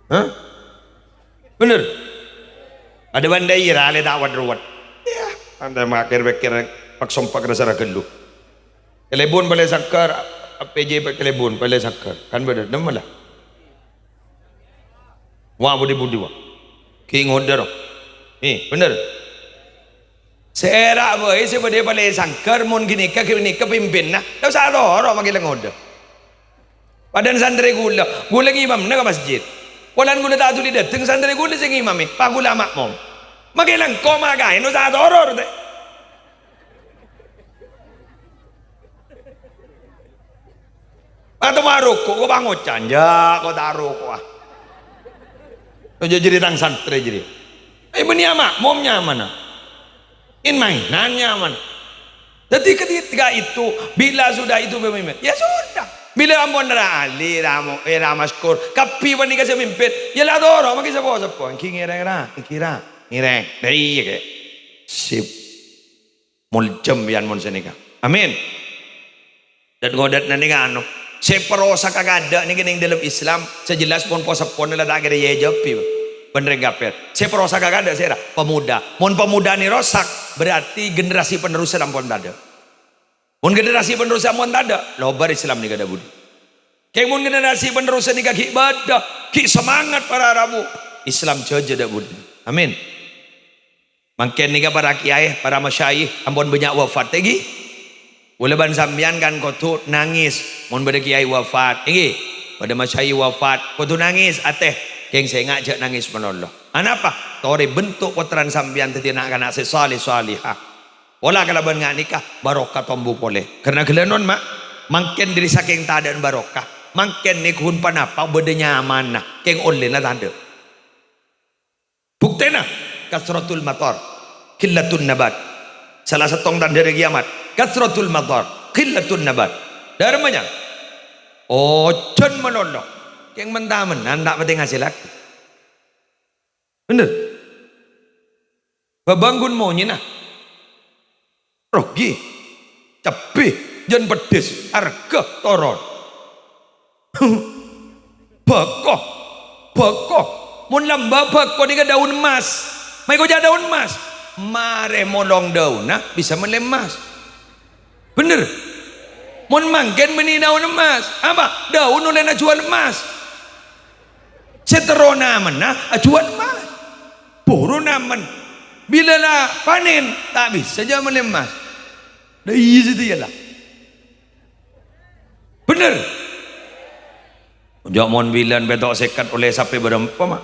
Hah? Bhender? Paḍâ bân ḍâiyâ ralè ta' wad-rowad. Yâ, anda makèr-pèkkèr pak-sompak rasa ra ghâllu. Kalèbun palèng sangkar, P J kalèbun palèng sangkar. Kan bâḍâ, nemma la. Wa' budi-budi, wa'. Ki ngodâr. Eh, bhender. Sè èra' bhâi sè bâdâ è palè sangghâr, mon ghânèka, ghânèka pimpinna, ta' osa atoro' makè la ngodâ. Padâna santrè ghulâ, ghulâ ngimamna ka masjid. Polana ghulâ ta' dhuli dâteng santrè ghulâ sè ngimami, pas ghulâ ama'mom. Makè la engko' makaè, ta' osa atoro' rè. Atau maroko, kok pangocan, ya, kok taro, kok, ah. Ojo jadi tang santrè jadi. Eh, bânnè ma'mum nyamana. In-mainan nyaman. Jadi ketika itu, bila sudah itu pemimpin, ya sudah. Bila ampon ra ahli, ra mo-, eh, ra masyhur, kabbhi panèka sè mimpin, ya la toro', makè sepo-sepo, ènggi ngèrèng ra, ènggi ra, ngèrèng. Lah iyâ, kè. Sip. Muljâm biyân mon sanèka. Amin. Dhât-ngodât nèka anu, sè parosak ka kaadâ' nèka neng dâlem Islam, sè jelas mon po-seppona la ta' kèra èjâbi, bân rèng kafir. Sè parosak ka kaadâ' sèra? Pemuda. Mon pemudana rosak, berarti generasi penerusnya ampon tadâ'. Mon generasi penerusnya ampon tadâ', lobâr Islam nèka dâ' budi. Kèng mon generasi penerusnya nèka ghi' bâdâ, ghi' semangat para rabu, Islam jhâjâ dâ' budi. Amin. Mangkèn nèka para kiyaè, para masyayikh ampon bânnya' wafat, ènggi? Kaulâ bân sampèyan kan kodhu nangès mon bâdâ kiyaè wafat, ènggi? Bâdâ masyayikh wafat, kodhu nangès atè. Kèng sènga' jhâ' nangès malolo. Anapa? Torè bentuk pottrana sampèyan dhâddhi na'-kana' sè salèh salèhah. Pola kalabân nga' nèka barokah tombu polè. Karna ghâlânon, Ma', mangkèn dhâri sakèng tadâ'na barokah, mangkèn nèka ghun ponapa bâdâ nyamana, kèng ollèna tadâ'. Buktèna, kasratul matar, qillatun nabat. Sala sèttong tandhâna kiyamat, kasratul matar, qillatun nabat. Dhârmana, ojhân malolo, kèng men-tamennan ta' patè ngasèllaghi. Bhender? Bhâbâng ghun monyèna. Rogi, cabbhi, jân peddhis, arghâ toron. Bhâko, bhâko. Mon lambâ' bhâko nèka daun emas. Maèko jhâ' daun emas. Marè molong daunna bisa mellè emas. Bhender? Mon mangkèn bânnè daun emas, apa? Daun ollèna jhuwâl emas. Sè terro namenna ajhuwâl emas. Buru namen. Bilâ la panèn, ta' bisa jhâ' mellè emas. Dâ' iyâ satèya la. Bhender? Jhâ' mon bilân pètto' sèket ollè sapè bârâmpa, Ma'?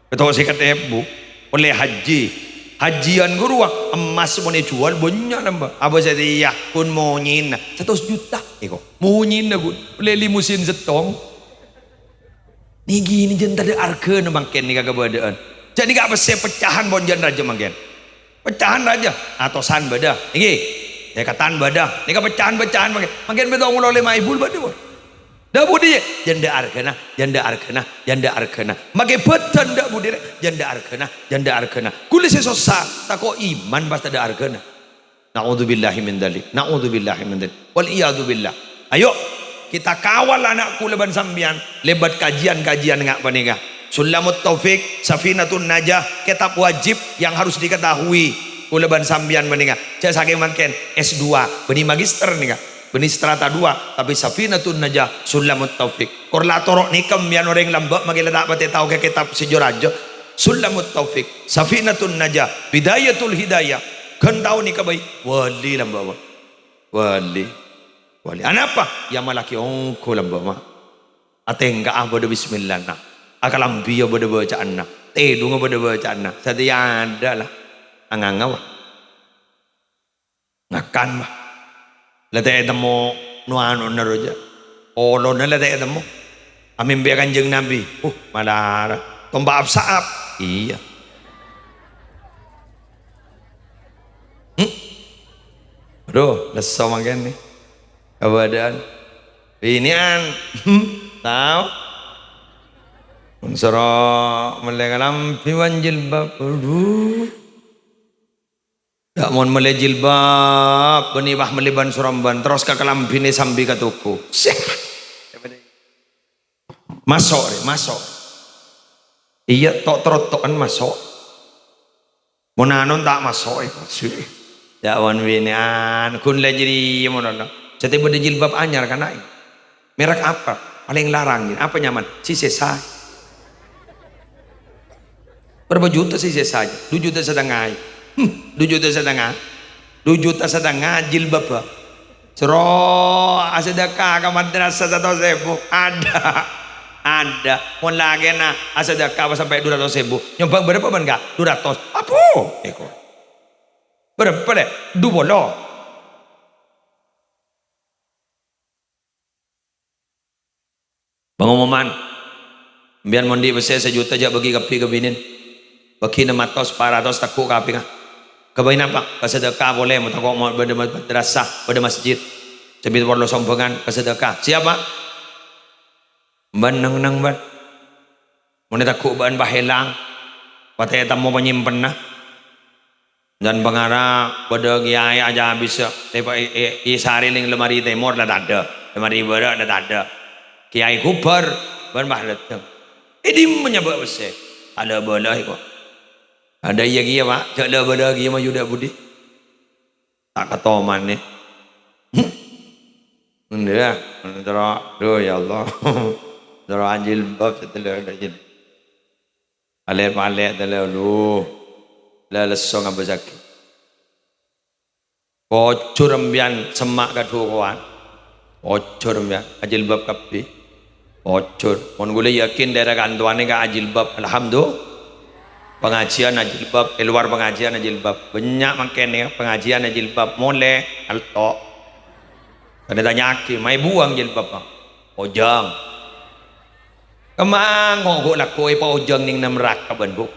Pètto' sèket èbu. Ollè haji. Hajiân ghâruwa, emmas mon èjhuwâl bânnya' nambâ. Apa satèya, ghun monyèna. Satos juta, èko. Monyèna, ghun. Ollè limusin sèttong. Nèka nè jân tadâ' arghâna mangkèn nèka kabâdâ'ân. Jhâ' nèka pèssè peccahan pon jân rajâ mangkèn. Peccahan rajâ, atosan bâdâ. Nèka, sèkatan bâdâ. Nèka peccahan-peccahan mangkèn. Mangkèn pètto' polo lèma èbu bâdâ pon. Dâ' budi, jân dâ' arghâna, jân dâ' arghâna, jân dâ' arghâna. Makè bâdân dâ' budi rè, jân dâ' arghâna, jân dâ' arghâna. Ghulâ sè sossa, tako' iman pas tadâ' arghâna. Na'udzubillahi min dzalik. Na'udzubillahi min dzalik. Wal iyadzu billah. Ayo, kita kawal ana' kaulâ bân sampèyan lèbât kajiân-kajiân nga' panèka. Sulamut Taufik, Safinatun Najah, kètab wajib yang harus diketahui kaulâ bân sampèyan panèka. Jhâ' sakèng mangkèn, S dua, bânnè magister nèka. Bânnè strata dua, tapè Safinatun Najah, Sulamut Taufik. Kor la toro' nèka biyân orèng lambâ' makè la ta' patè tao ka kètab sè jâ-rajâ. Sulamut Taufik, Safinatun Najah, Bidayatul Hidayah. Ghân tao nèka bhâi, wali lambâ', Pak. Wali. Wali. Anapa? Yâ malaghi ongghu lambâ', Ma'. Atèngka'a bâdâ bismillahna. Akalambhiyâ bâdâ bâca'anna. Tèdungnga bâdâ bâca'anna. Satèya adâ' la. Anganga, Pak. Ngakan, Pak. La ta' ètemmo no-anona rowa. Olona la ta' ètemmo. Amèmpèya Kanjeng Nabi. Uh, malara. Tompa' ap-saap. Iyâ. Hmm? Aduh, lesso mangkèn nè. Kabâdâ'ân. Binè'an. Hmm? Tao? Mon soro mellè kalambhi bân jilbab. Aduh. Dâ' mon mellè jilbab, bânnè pas mellè bân-sorambân, terros ka kalambhina sambi ka toko. Sèh. Maso', rè, maso'. Iyâ, to'-, trotto'an maso'. Mon anon ta' maso', è, maso'. Dâ' mon binè'an, ghun la jârèya mon ana. Jhâ' tè bâdâ jilbab anyar, kana', è. Merek apa? Paling larang, gini. Apa nyaman? Sisesa. Berapa juta sisesa aja? Dua juta setengah. Hmm, du juta satengnga. Du juta satengnga jilbab, Pak. Soro asadhâka ka madrasah satos èbu. Adâ'. Adâ'. Mon lakèna asadhâka pas sampè' du ratos èbu. Nyombang bârâmpa bân, Ka'? Du ratos. Apo? Èko. Bârâmpa, Lè'? Du polo. Pangomoman, sampèyan mon andi' pèssè sajuta jhâ' bâgi kabbhi ka binèn. Bâgi ennem atos, pa' ratos, tegghu' ka apèngnga. Ghâbây napa? Ka sadhâka polè, mon tako' mon bâdâ madrasah, bâdâ masjid. Sè bi' parlo sombhângan, ka sadhâka. Siap, Pak? Bân neng-neng, bân. Mon ètegghu' bâ'na pas èlang, pas ètemmo panyèmpenna. Dân pangara bâdâ kèyaè ajâ abis, è, è, è, èsarè neng lemari tèmor la tadâ', lemari bârâ' la tadâ'. Kèyaè ghubâr, bân pas dâteng. È dimma nyabâ' pèssè? Alabâlâi, kok. Adâ' iyâ kèya, Pak, jhâ' la bârâ' kèya mayu dâ' budi. Ta' katomanè. Enḍâ', terro, aduh, ya Allah. Terro ajilbab sè tellè adâ' jin. Palè'-palè' tellè, aduh. La lesso ngabâsaghi. Pojhur sampèyan semma' ka dhukowan. Pojhur sampèyan, ajilbab kabbhi. Pojhur. Mon ghulâ yakin daerah kantowanè ka ajilbab, alhamdulillah. Pengajian ajilbab, è lowar pengajian ajilbab. Bânnya' mangkèn ya, pengajian ajilbab. Molè, alto'. Kan ètanya'aghi, "Maè buwâng jilbab, Bang?" "Ojhâng." Kemma ngo' ghu' lagghu' èpaojhâng neng nem raka bân, Bu.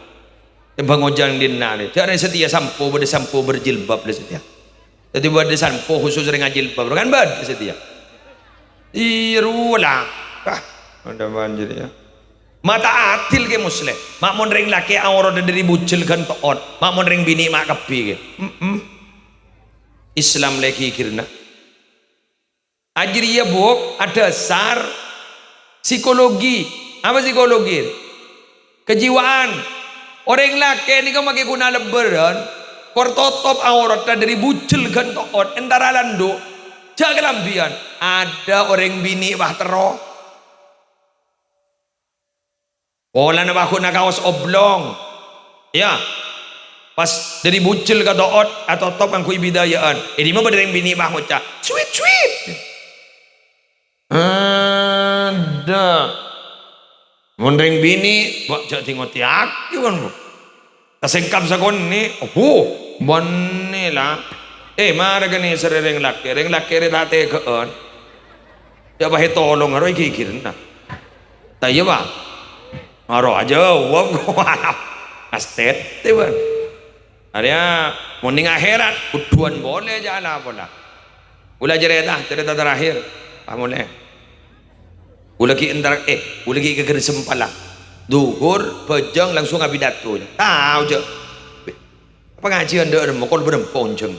Tèmbhâng ojhâng ḍinna' rè. Jhâ' rè satèya sampo, bâdâ sampo berjilbab rè satèya. Dhâddhi bâdâ sampo khusus rèng ajilbab, kan bâdâ satèya. Iyâ, rowa la. Wah, adâ' manjâr ya. Ma' ta' adil kè Musleh. Ma' mon rèng lakè' aoratta ḍâri bujel ghân to'ot. Ma' mon rèng binè' ma' kabbhi kè. Mm-mm. Islam lè ghighirna. Ajâriyâ, Bu', adhâsar psikologi. Apa psikologi? Kejiwaan. Orèng lakè' nèka makè ghun alebbhârân, kor totop aoratta ḍâri bujel ghân to'ot, entara lanḍhu'. Jhâ' kalambhiyân. Adâ' orèng binè' pas terro. Polana pagghun akaos oblong. Iyâ. Pas ḍâri bujel ka to'ot, atotop ngangghuy bidaya'an. È ḍimma bâdâ rèng binè' pas ngoca', "Sweet, sweet." Adâ'. Mon rèng binè', bâ' jhâ' ḍingotèyaghi, kan, Bu. Tasèngkap sakonè', oho, bânnè la. Eh, mara kènè' sarè rèng lakè', rèng lakè' rè ta' tèghâ'ân. Jhâ' pas ètolong, aro èghighirna. Ta' iyâ, Pak? Aro ajâwâb. Astètè, Pak. Arèya, mon neng akhèrat, kodhuwân polè jhâ' la-pola. Ghulâ carèta, carèta terakhir. Pak Molè. Ghulâ ghi' entar, eh, ghulâ ghi' ghâghâr sempala. Dhuhur, bhâjâng, langsung apidato. Tao, jhâ'. Pangajiyân ḍâ' remma, kol bârâmpa onjhâng.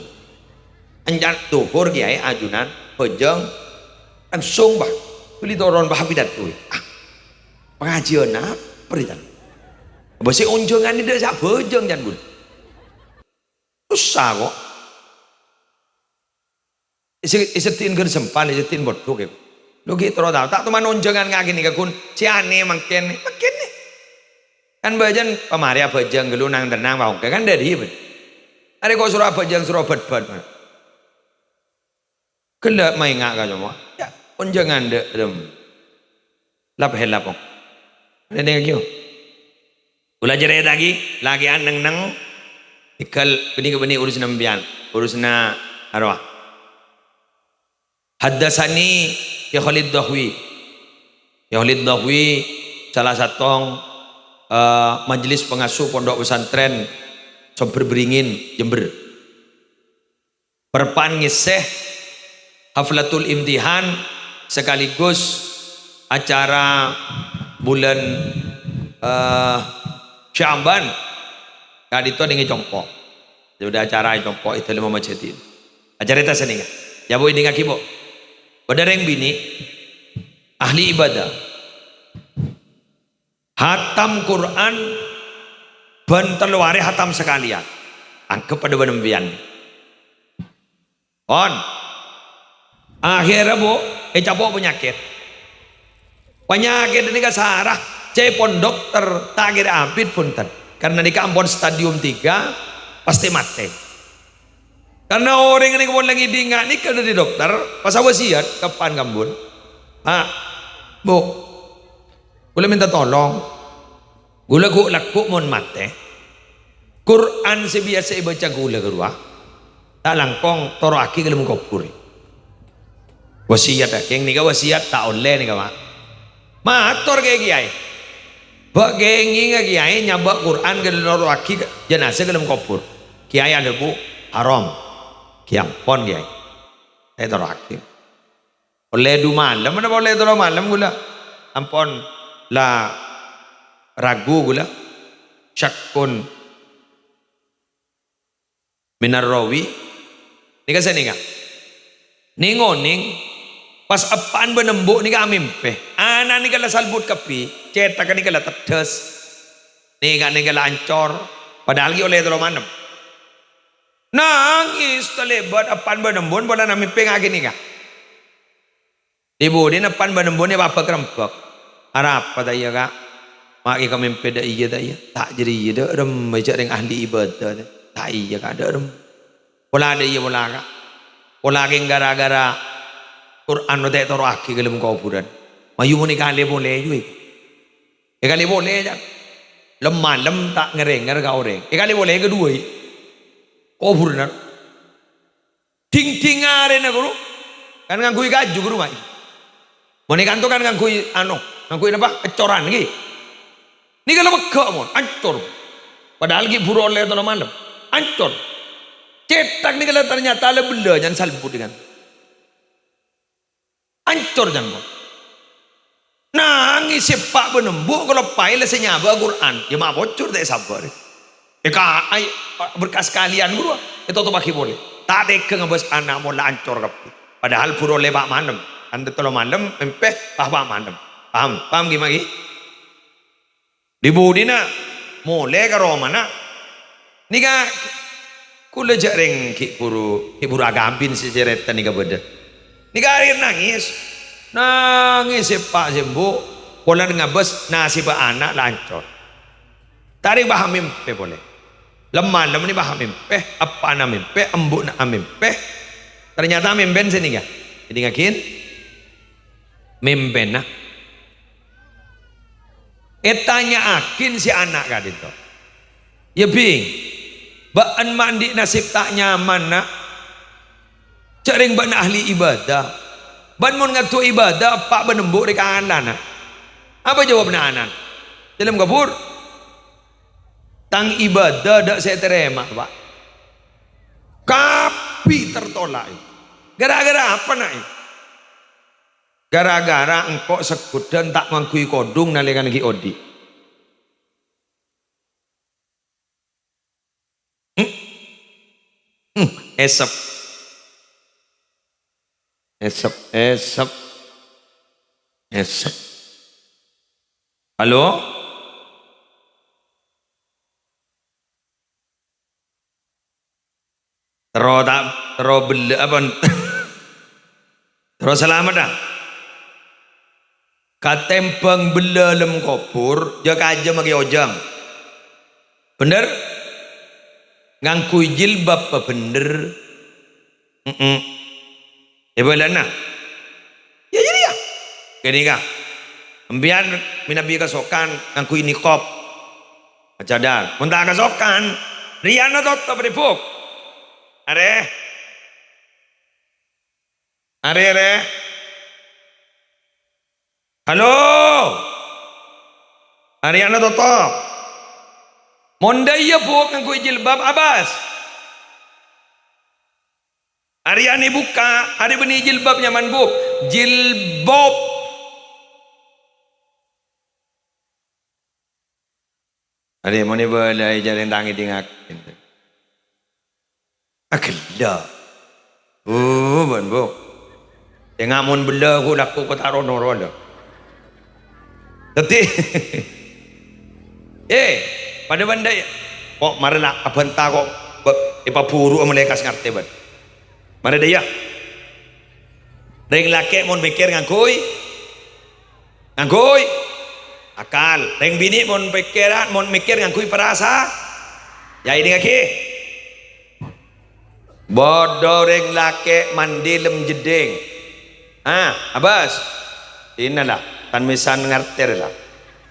Encan dhuhur, kèyaè ajunan, bhâjâng, langsung, bâh. Bâli toron, bâh, apidato. Ah, pangajiyân apa, rè, can? Bâ sè onjhângan ḍâ' sè bhâjâng, can, ghulâ. Sossa, kok. Èsè-, èsèddhi'in ghâr sempal, èsèddhi'in bâḍḍhu, kè. Lo ghi' terro tao, ta' toman onjhângan ngakènè ka ghun, sè anè mangkèn, mangkèn. Kan bhâjâng, pamarè abhâjâng ghâllu nang-tennang, pa ongghâ kan ḍâri, bân. Arè ko' soro abhâjâng, soro bhât-bhât. Ghellâ' maènga' ka coma. Yâ, onjhângan ḍâ' remma. Lap-hèlap, ong. Nèng-nèng, yo. Ghulâ carèta'aghi, lakè'an neng-neng, tèghâl bânnè-bânnè urusanna sampèyan, urusanna arowa. Haddatsani Syekh Khalid Dhahwi. Syekh Khalid Dhahwi salah sèttong, eh, majelis pengasuh Pondok Pesantren Sombher Beringin, Jember. Parappa'na ngèssè haflatul imtihan sekaligus acara bulân, eh, Sya'ban. Ka'ḍinto nèng è compo'. Jadi acara è compo' è ḍâlemma majâdin. Acara ta' sanèka. Yâ, Bu, èḍingngaghi, Bu. Bâḍâ rèng binè' ahli ibadah. Hatam Qur'an bân tello arè hatam sakalèyan. Angghep paḍâ bân empèyan. Pon. Akhèrra, Bu, ècapo' panyakèt. Panyakèt ghânèka sara, ca'èpon dokter, ta' kèra abit bhunten. Karna nèka ampon stadium tiga, pastè matè. Karna orèng nèka pon la ngèdingngaghi nèka dâri dokter, pas awasiyat ka eppa'na kambun. "Pa', Bu', kaulâ mènta tolong. Kaulâ ghu'-lagghu' mon matè, Qur'an sè biyasa èbâca kaulâ ghâruwa, ta' langkong toro'aghi ka dâlem kobhur." Wasiyat, kèng nèka wasiyat ta' ollè nèka, Pa'. Mator ka kèyaè. "Bâ' kèngènga kèyaè nyabâ' Qur'an ka dâlem, noro'aghi ka, jenazah ka dâlem kobhur." Kèyaè adhâbu, "Haram. Ghi' ampon, Kèyaè. Ta' ètoro'aghi." Ollè du malem napa ollè tello malem kaulâ. Ampon la ragu kaulâ. Syakkun minar rawi. Nèka sè nèka. Nèng-onèng, pas eppa'na bân embu' nèka amèmpè. Ana' nèka la salbut kabbhi, cèthagghâ nèka la teddhâs. Nèka, nèka la ancor. Padahal ghi' ollè tello malem. Nangès talèbât eppa'na bân embu'na polana mèmpè ngaghi nèka. Di-budina eppa'na bân embu'na èpabâk-rembâk. "Arapa ta' iyâ, Ka'? Ma' ghi' kamèmpè dâ' iyâ ta' iyâ?" "Ta' jârèya dâ' remma, jhâ' rèng ahli ibadah. Ta' iyâ, Ka', dâ' remma. Pola dâ' iyâ pola, Ka'. Pola kèng ghârâ-ghârâ Qur'an ta' ètoro'aghi ka dâlem kobhurân. Mayu mon èkalè polè, jhuwâ." Èkalè polè, jhâ'. Lem-malem ta' ngèr-ngèngèr ka orèng. Èkalè polè kaduwâ, kobhurân. Dhing-dhing arèna, ghuru. Kan ngangghuy kaju, ghuru, ma'. Mon è kanto kan ngangghuy, ano, ngangghuy napa? Ècoran, ghi. Nèka la pegghâ', mon. Ancor. Padahal ghi' buru ollè tello malem. Ancor. Cèthak nèka la ternyata la bellâ nyang salbut, kan. Ancor, jhân, mon. Nangès sè eppa' bân embu' kaloppaè la sè nyabâ' Qur'an. Yâ, ma' pojhur ta' èsabâr. Èka-, ay-, berkas kalian ghuru, ètotobâghi polè. Ta' tegghâ ngabâs ana' mon la ancor kabbhi. Padahal buru ollè pa' malem. Kan tello malem, mèmpè, pa', pa' malem. Paham? Paham ghi, ma' ghi? Di-budina molè ka romana. Nèka, kaulâ jhâ' rèng ghi' buru, ghi' buru akabin sè carèta nèka bâdâ. Nèka arè nangès. Nangès sè eppa' sè embu', polana ngabâs nasibhâ ana' la ancor. Ta' rèng bâ' amèmpè polè. Lem-malem nèka bâ' amèmpè, eppa'na amèmpè, embu'na amèmpè. Ternyata mèmpèna sè nèka. Èdingngaghi. Mèmpèna. Ètanya'aghi sè ana' ka'dinto. "Yâ, Bhing, bâ'na ma' andi' nasib ta' nyaman, Na'? Jhâ' rèng bâ'na ahli ibadah. Bâ'na mon ngaddhu ibadah, eppa' bân embu' rè kalana." Apa jâwâbbhâ ana'na? Dâlem kobhur. "Tang ibadah dâ' sè ètarèma, Pa'. Kabbhi tertolak." "Ghârâ-ghârâ apa, Na'?" "Ghârâ-ghârâ engko' saghudhân ta' ngangghuy kodhung nalèkana ghi' odi'." Hmm? Hmm, èsep. Èsep, èsep. Èsep. Halo? Terro ta-, terro bellâ-, apa? Terro salamet, ah? Katèmbhâng bellâ lem kobhur, jâ-kajâ makè ojâng. Bhender? Ngangghuy jilbab bhender. Mm-mm. Èbâlâna. Yâ, jârèya. Ghânèka. Sampèyan mènabi kasokan ngangghuy niqab. Cadhâr. Mon ta' kasokan, rèyana totop, rè, Bu'. Arè. Arè, arè. Halo. Arèyana totop. Mon dâ' iyâ, Bu', ngangghuy jilbab abâs. Arèyana bukka', arè bânnè jilbab nyaman, Bu'. Jilbab. Arè mon èbâlâi jârèya ta' ngèdingngaghi. Aghellâ'. Oh, bân, Bu'. Sènga' mon bellâ, ghu-, lagghu' kotaro noro' la. Dhâddhi, eh, padâ bân dâ' iyâ. Ko' marè la abhânta ko', bâ-, èpaburu malaèkat sè ngartè, bân. Marè dâ' iyâ. Rèng lakè' mon mèkkèr ngangghuy, ngangghuy akal. Rèng binè' mon pèkkèran, mon mèkkèr ngangghuy parasa-, yâ, èdingngaghi. Bâdâ orèng lakè' mandi lem jeddhing. Ah, abâs. Dinala, tan mèsan ngartè la.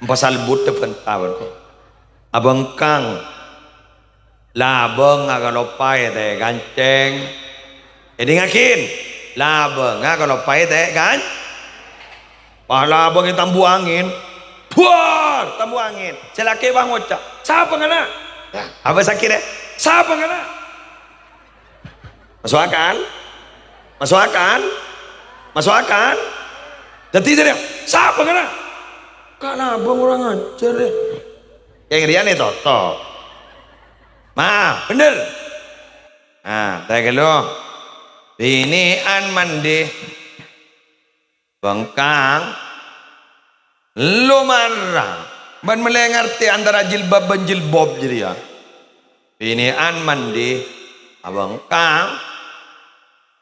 Empa salbut bân tawon. Abângkang. Labângnga kaloppaè tè kancèng. Èdingngaghi, labângnga kaloppaè tè kan-, pas labâng ètambu angèn. Buar, tambu angèn. Sè lakè' pas ngoca', "Sapa ngala'?" Ya, apa sakit, ya? "Sapa ngala'?" Maso' akal? Maso' akal? Maso' akal? Dhâddhi jârèya, "Sapa ngala'?" Ka' labâng kurang ajar, ya. Yang riyan ètotop. Ma, bhender. Nah, tè ghâllu. Binè'an mandi. Bângkang. Lo mara. Bân mellè ngartè antara jilbab bân jilbab jârèya. Binè'an mandi. Abângkang.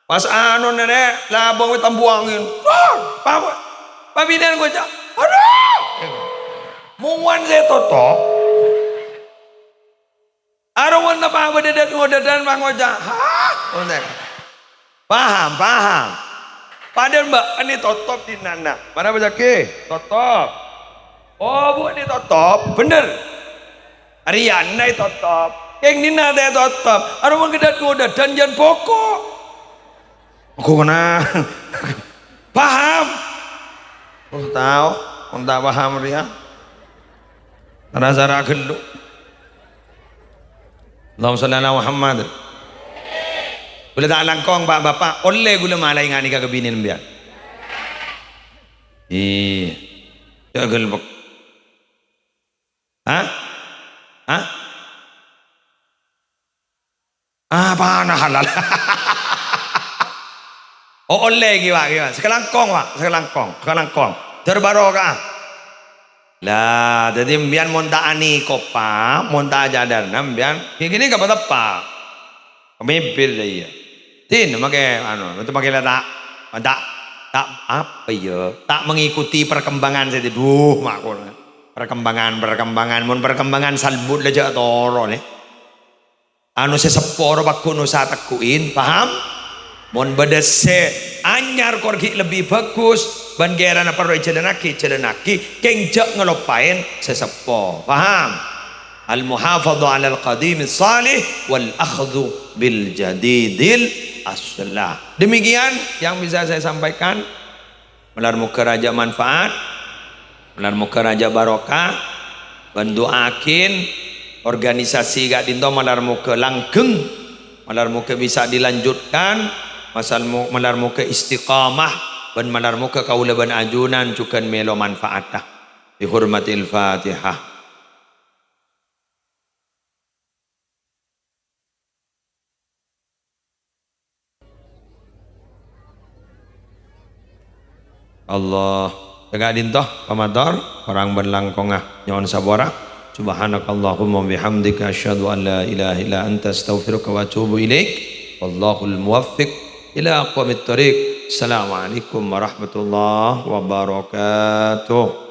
Pas anona rè, labâng wè tambu angèn. Wah, pa-, pa-, pabinè'an ngoca', "Adhu!" Mowan sè totop. Arowa napa bâdâ dât-ngodâdân pas ngoca', "Hah?" Ngontèk. Paham, paham. Padahal bâ'na ètotop dinana. Mara bâjâghi, totop. Oh, bu' ètotop, bhender. Arèyana ètotop. Kèng dinna ta' ètotop. Arowa dât-ngodâdân jân poko'. Engko' kennèng. Paham? Oh, tao. Mon ta' paham rèya. Ra-sara ghâllu. Allahumma shalli ala Muhammad. Ghulâ ta' langkong, Pak, Bapak. Ollè ghulâ malaè nganèka ka binè sampèyan. Iyâ. Jâ' ghâlbek. Hah? Hah? Apana halal? Oh, ollè ghi, Pak, ghi, Pak. Sakalangkong, Pak. Sakalangkong. Sakalangkong. Jâr barokah. Lah, dhâddhi sampèyan mon ta' anèko, Pak, mon ta' ajhârâna sampèyan, ghi-, ghini ghâ' pateppa'. Pemimpin lah iyâ. Din, makè, anu, itu makè la ta', ta', ta', apa ya, ta' mengikuti perkembangan sè, duh, makon. Perkembangan, perkembangan, mon perkembangan salbut la jâ' toro, nè. Anu sè seppo ro paggun osa tegghu'in, paham? Mon bâdâ sè anyar kor ghi' lebbi bhâghus, bân kèrana parlo èjhâlânnaghi, jhâlânnaghi, kèng jâ' ngaloppaè sè seppo, paham? Al-muhafadhah 'alal qadimis shalih wal akhdhu bil jadidil aslah. Demikian yang bisa saya sampaikan. Malar moghâ rajâ manfaat, malar moghâ rajâ barokah, bân du'aaghin organisasi ka'dinto malar moghâ langgeng, malar moghâ bisa dilanjutkan, masal mo-, malar moghâ istiqamah, bân malar moghâ kaulâ bân ajunan jhughân mèlo manfaatta. Bi hurmatil Fatihah. Allah. Jâgâ dinto, pamator, orèng bân langkongnga. Nyo'on sapora. Subhanakallahumma wa bihamdika, asyhadu an la ilaha illa anta, astaghfiruka wa atubu ilaik. Wallahul muwaffiq ila aqwamit thoriq. Assalamualaikum warahmatullahi wabarakatuh.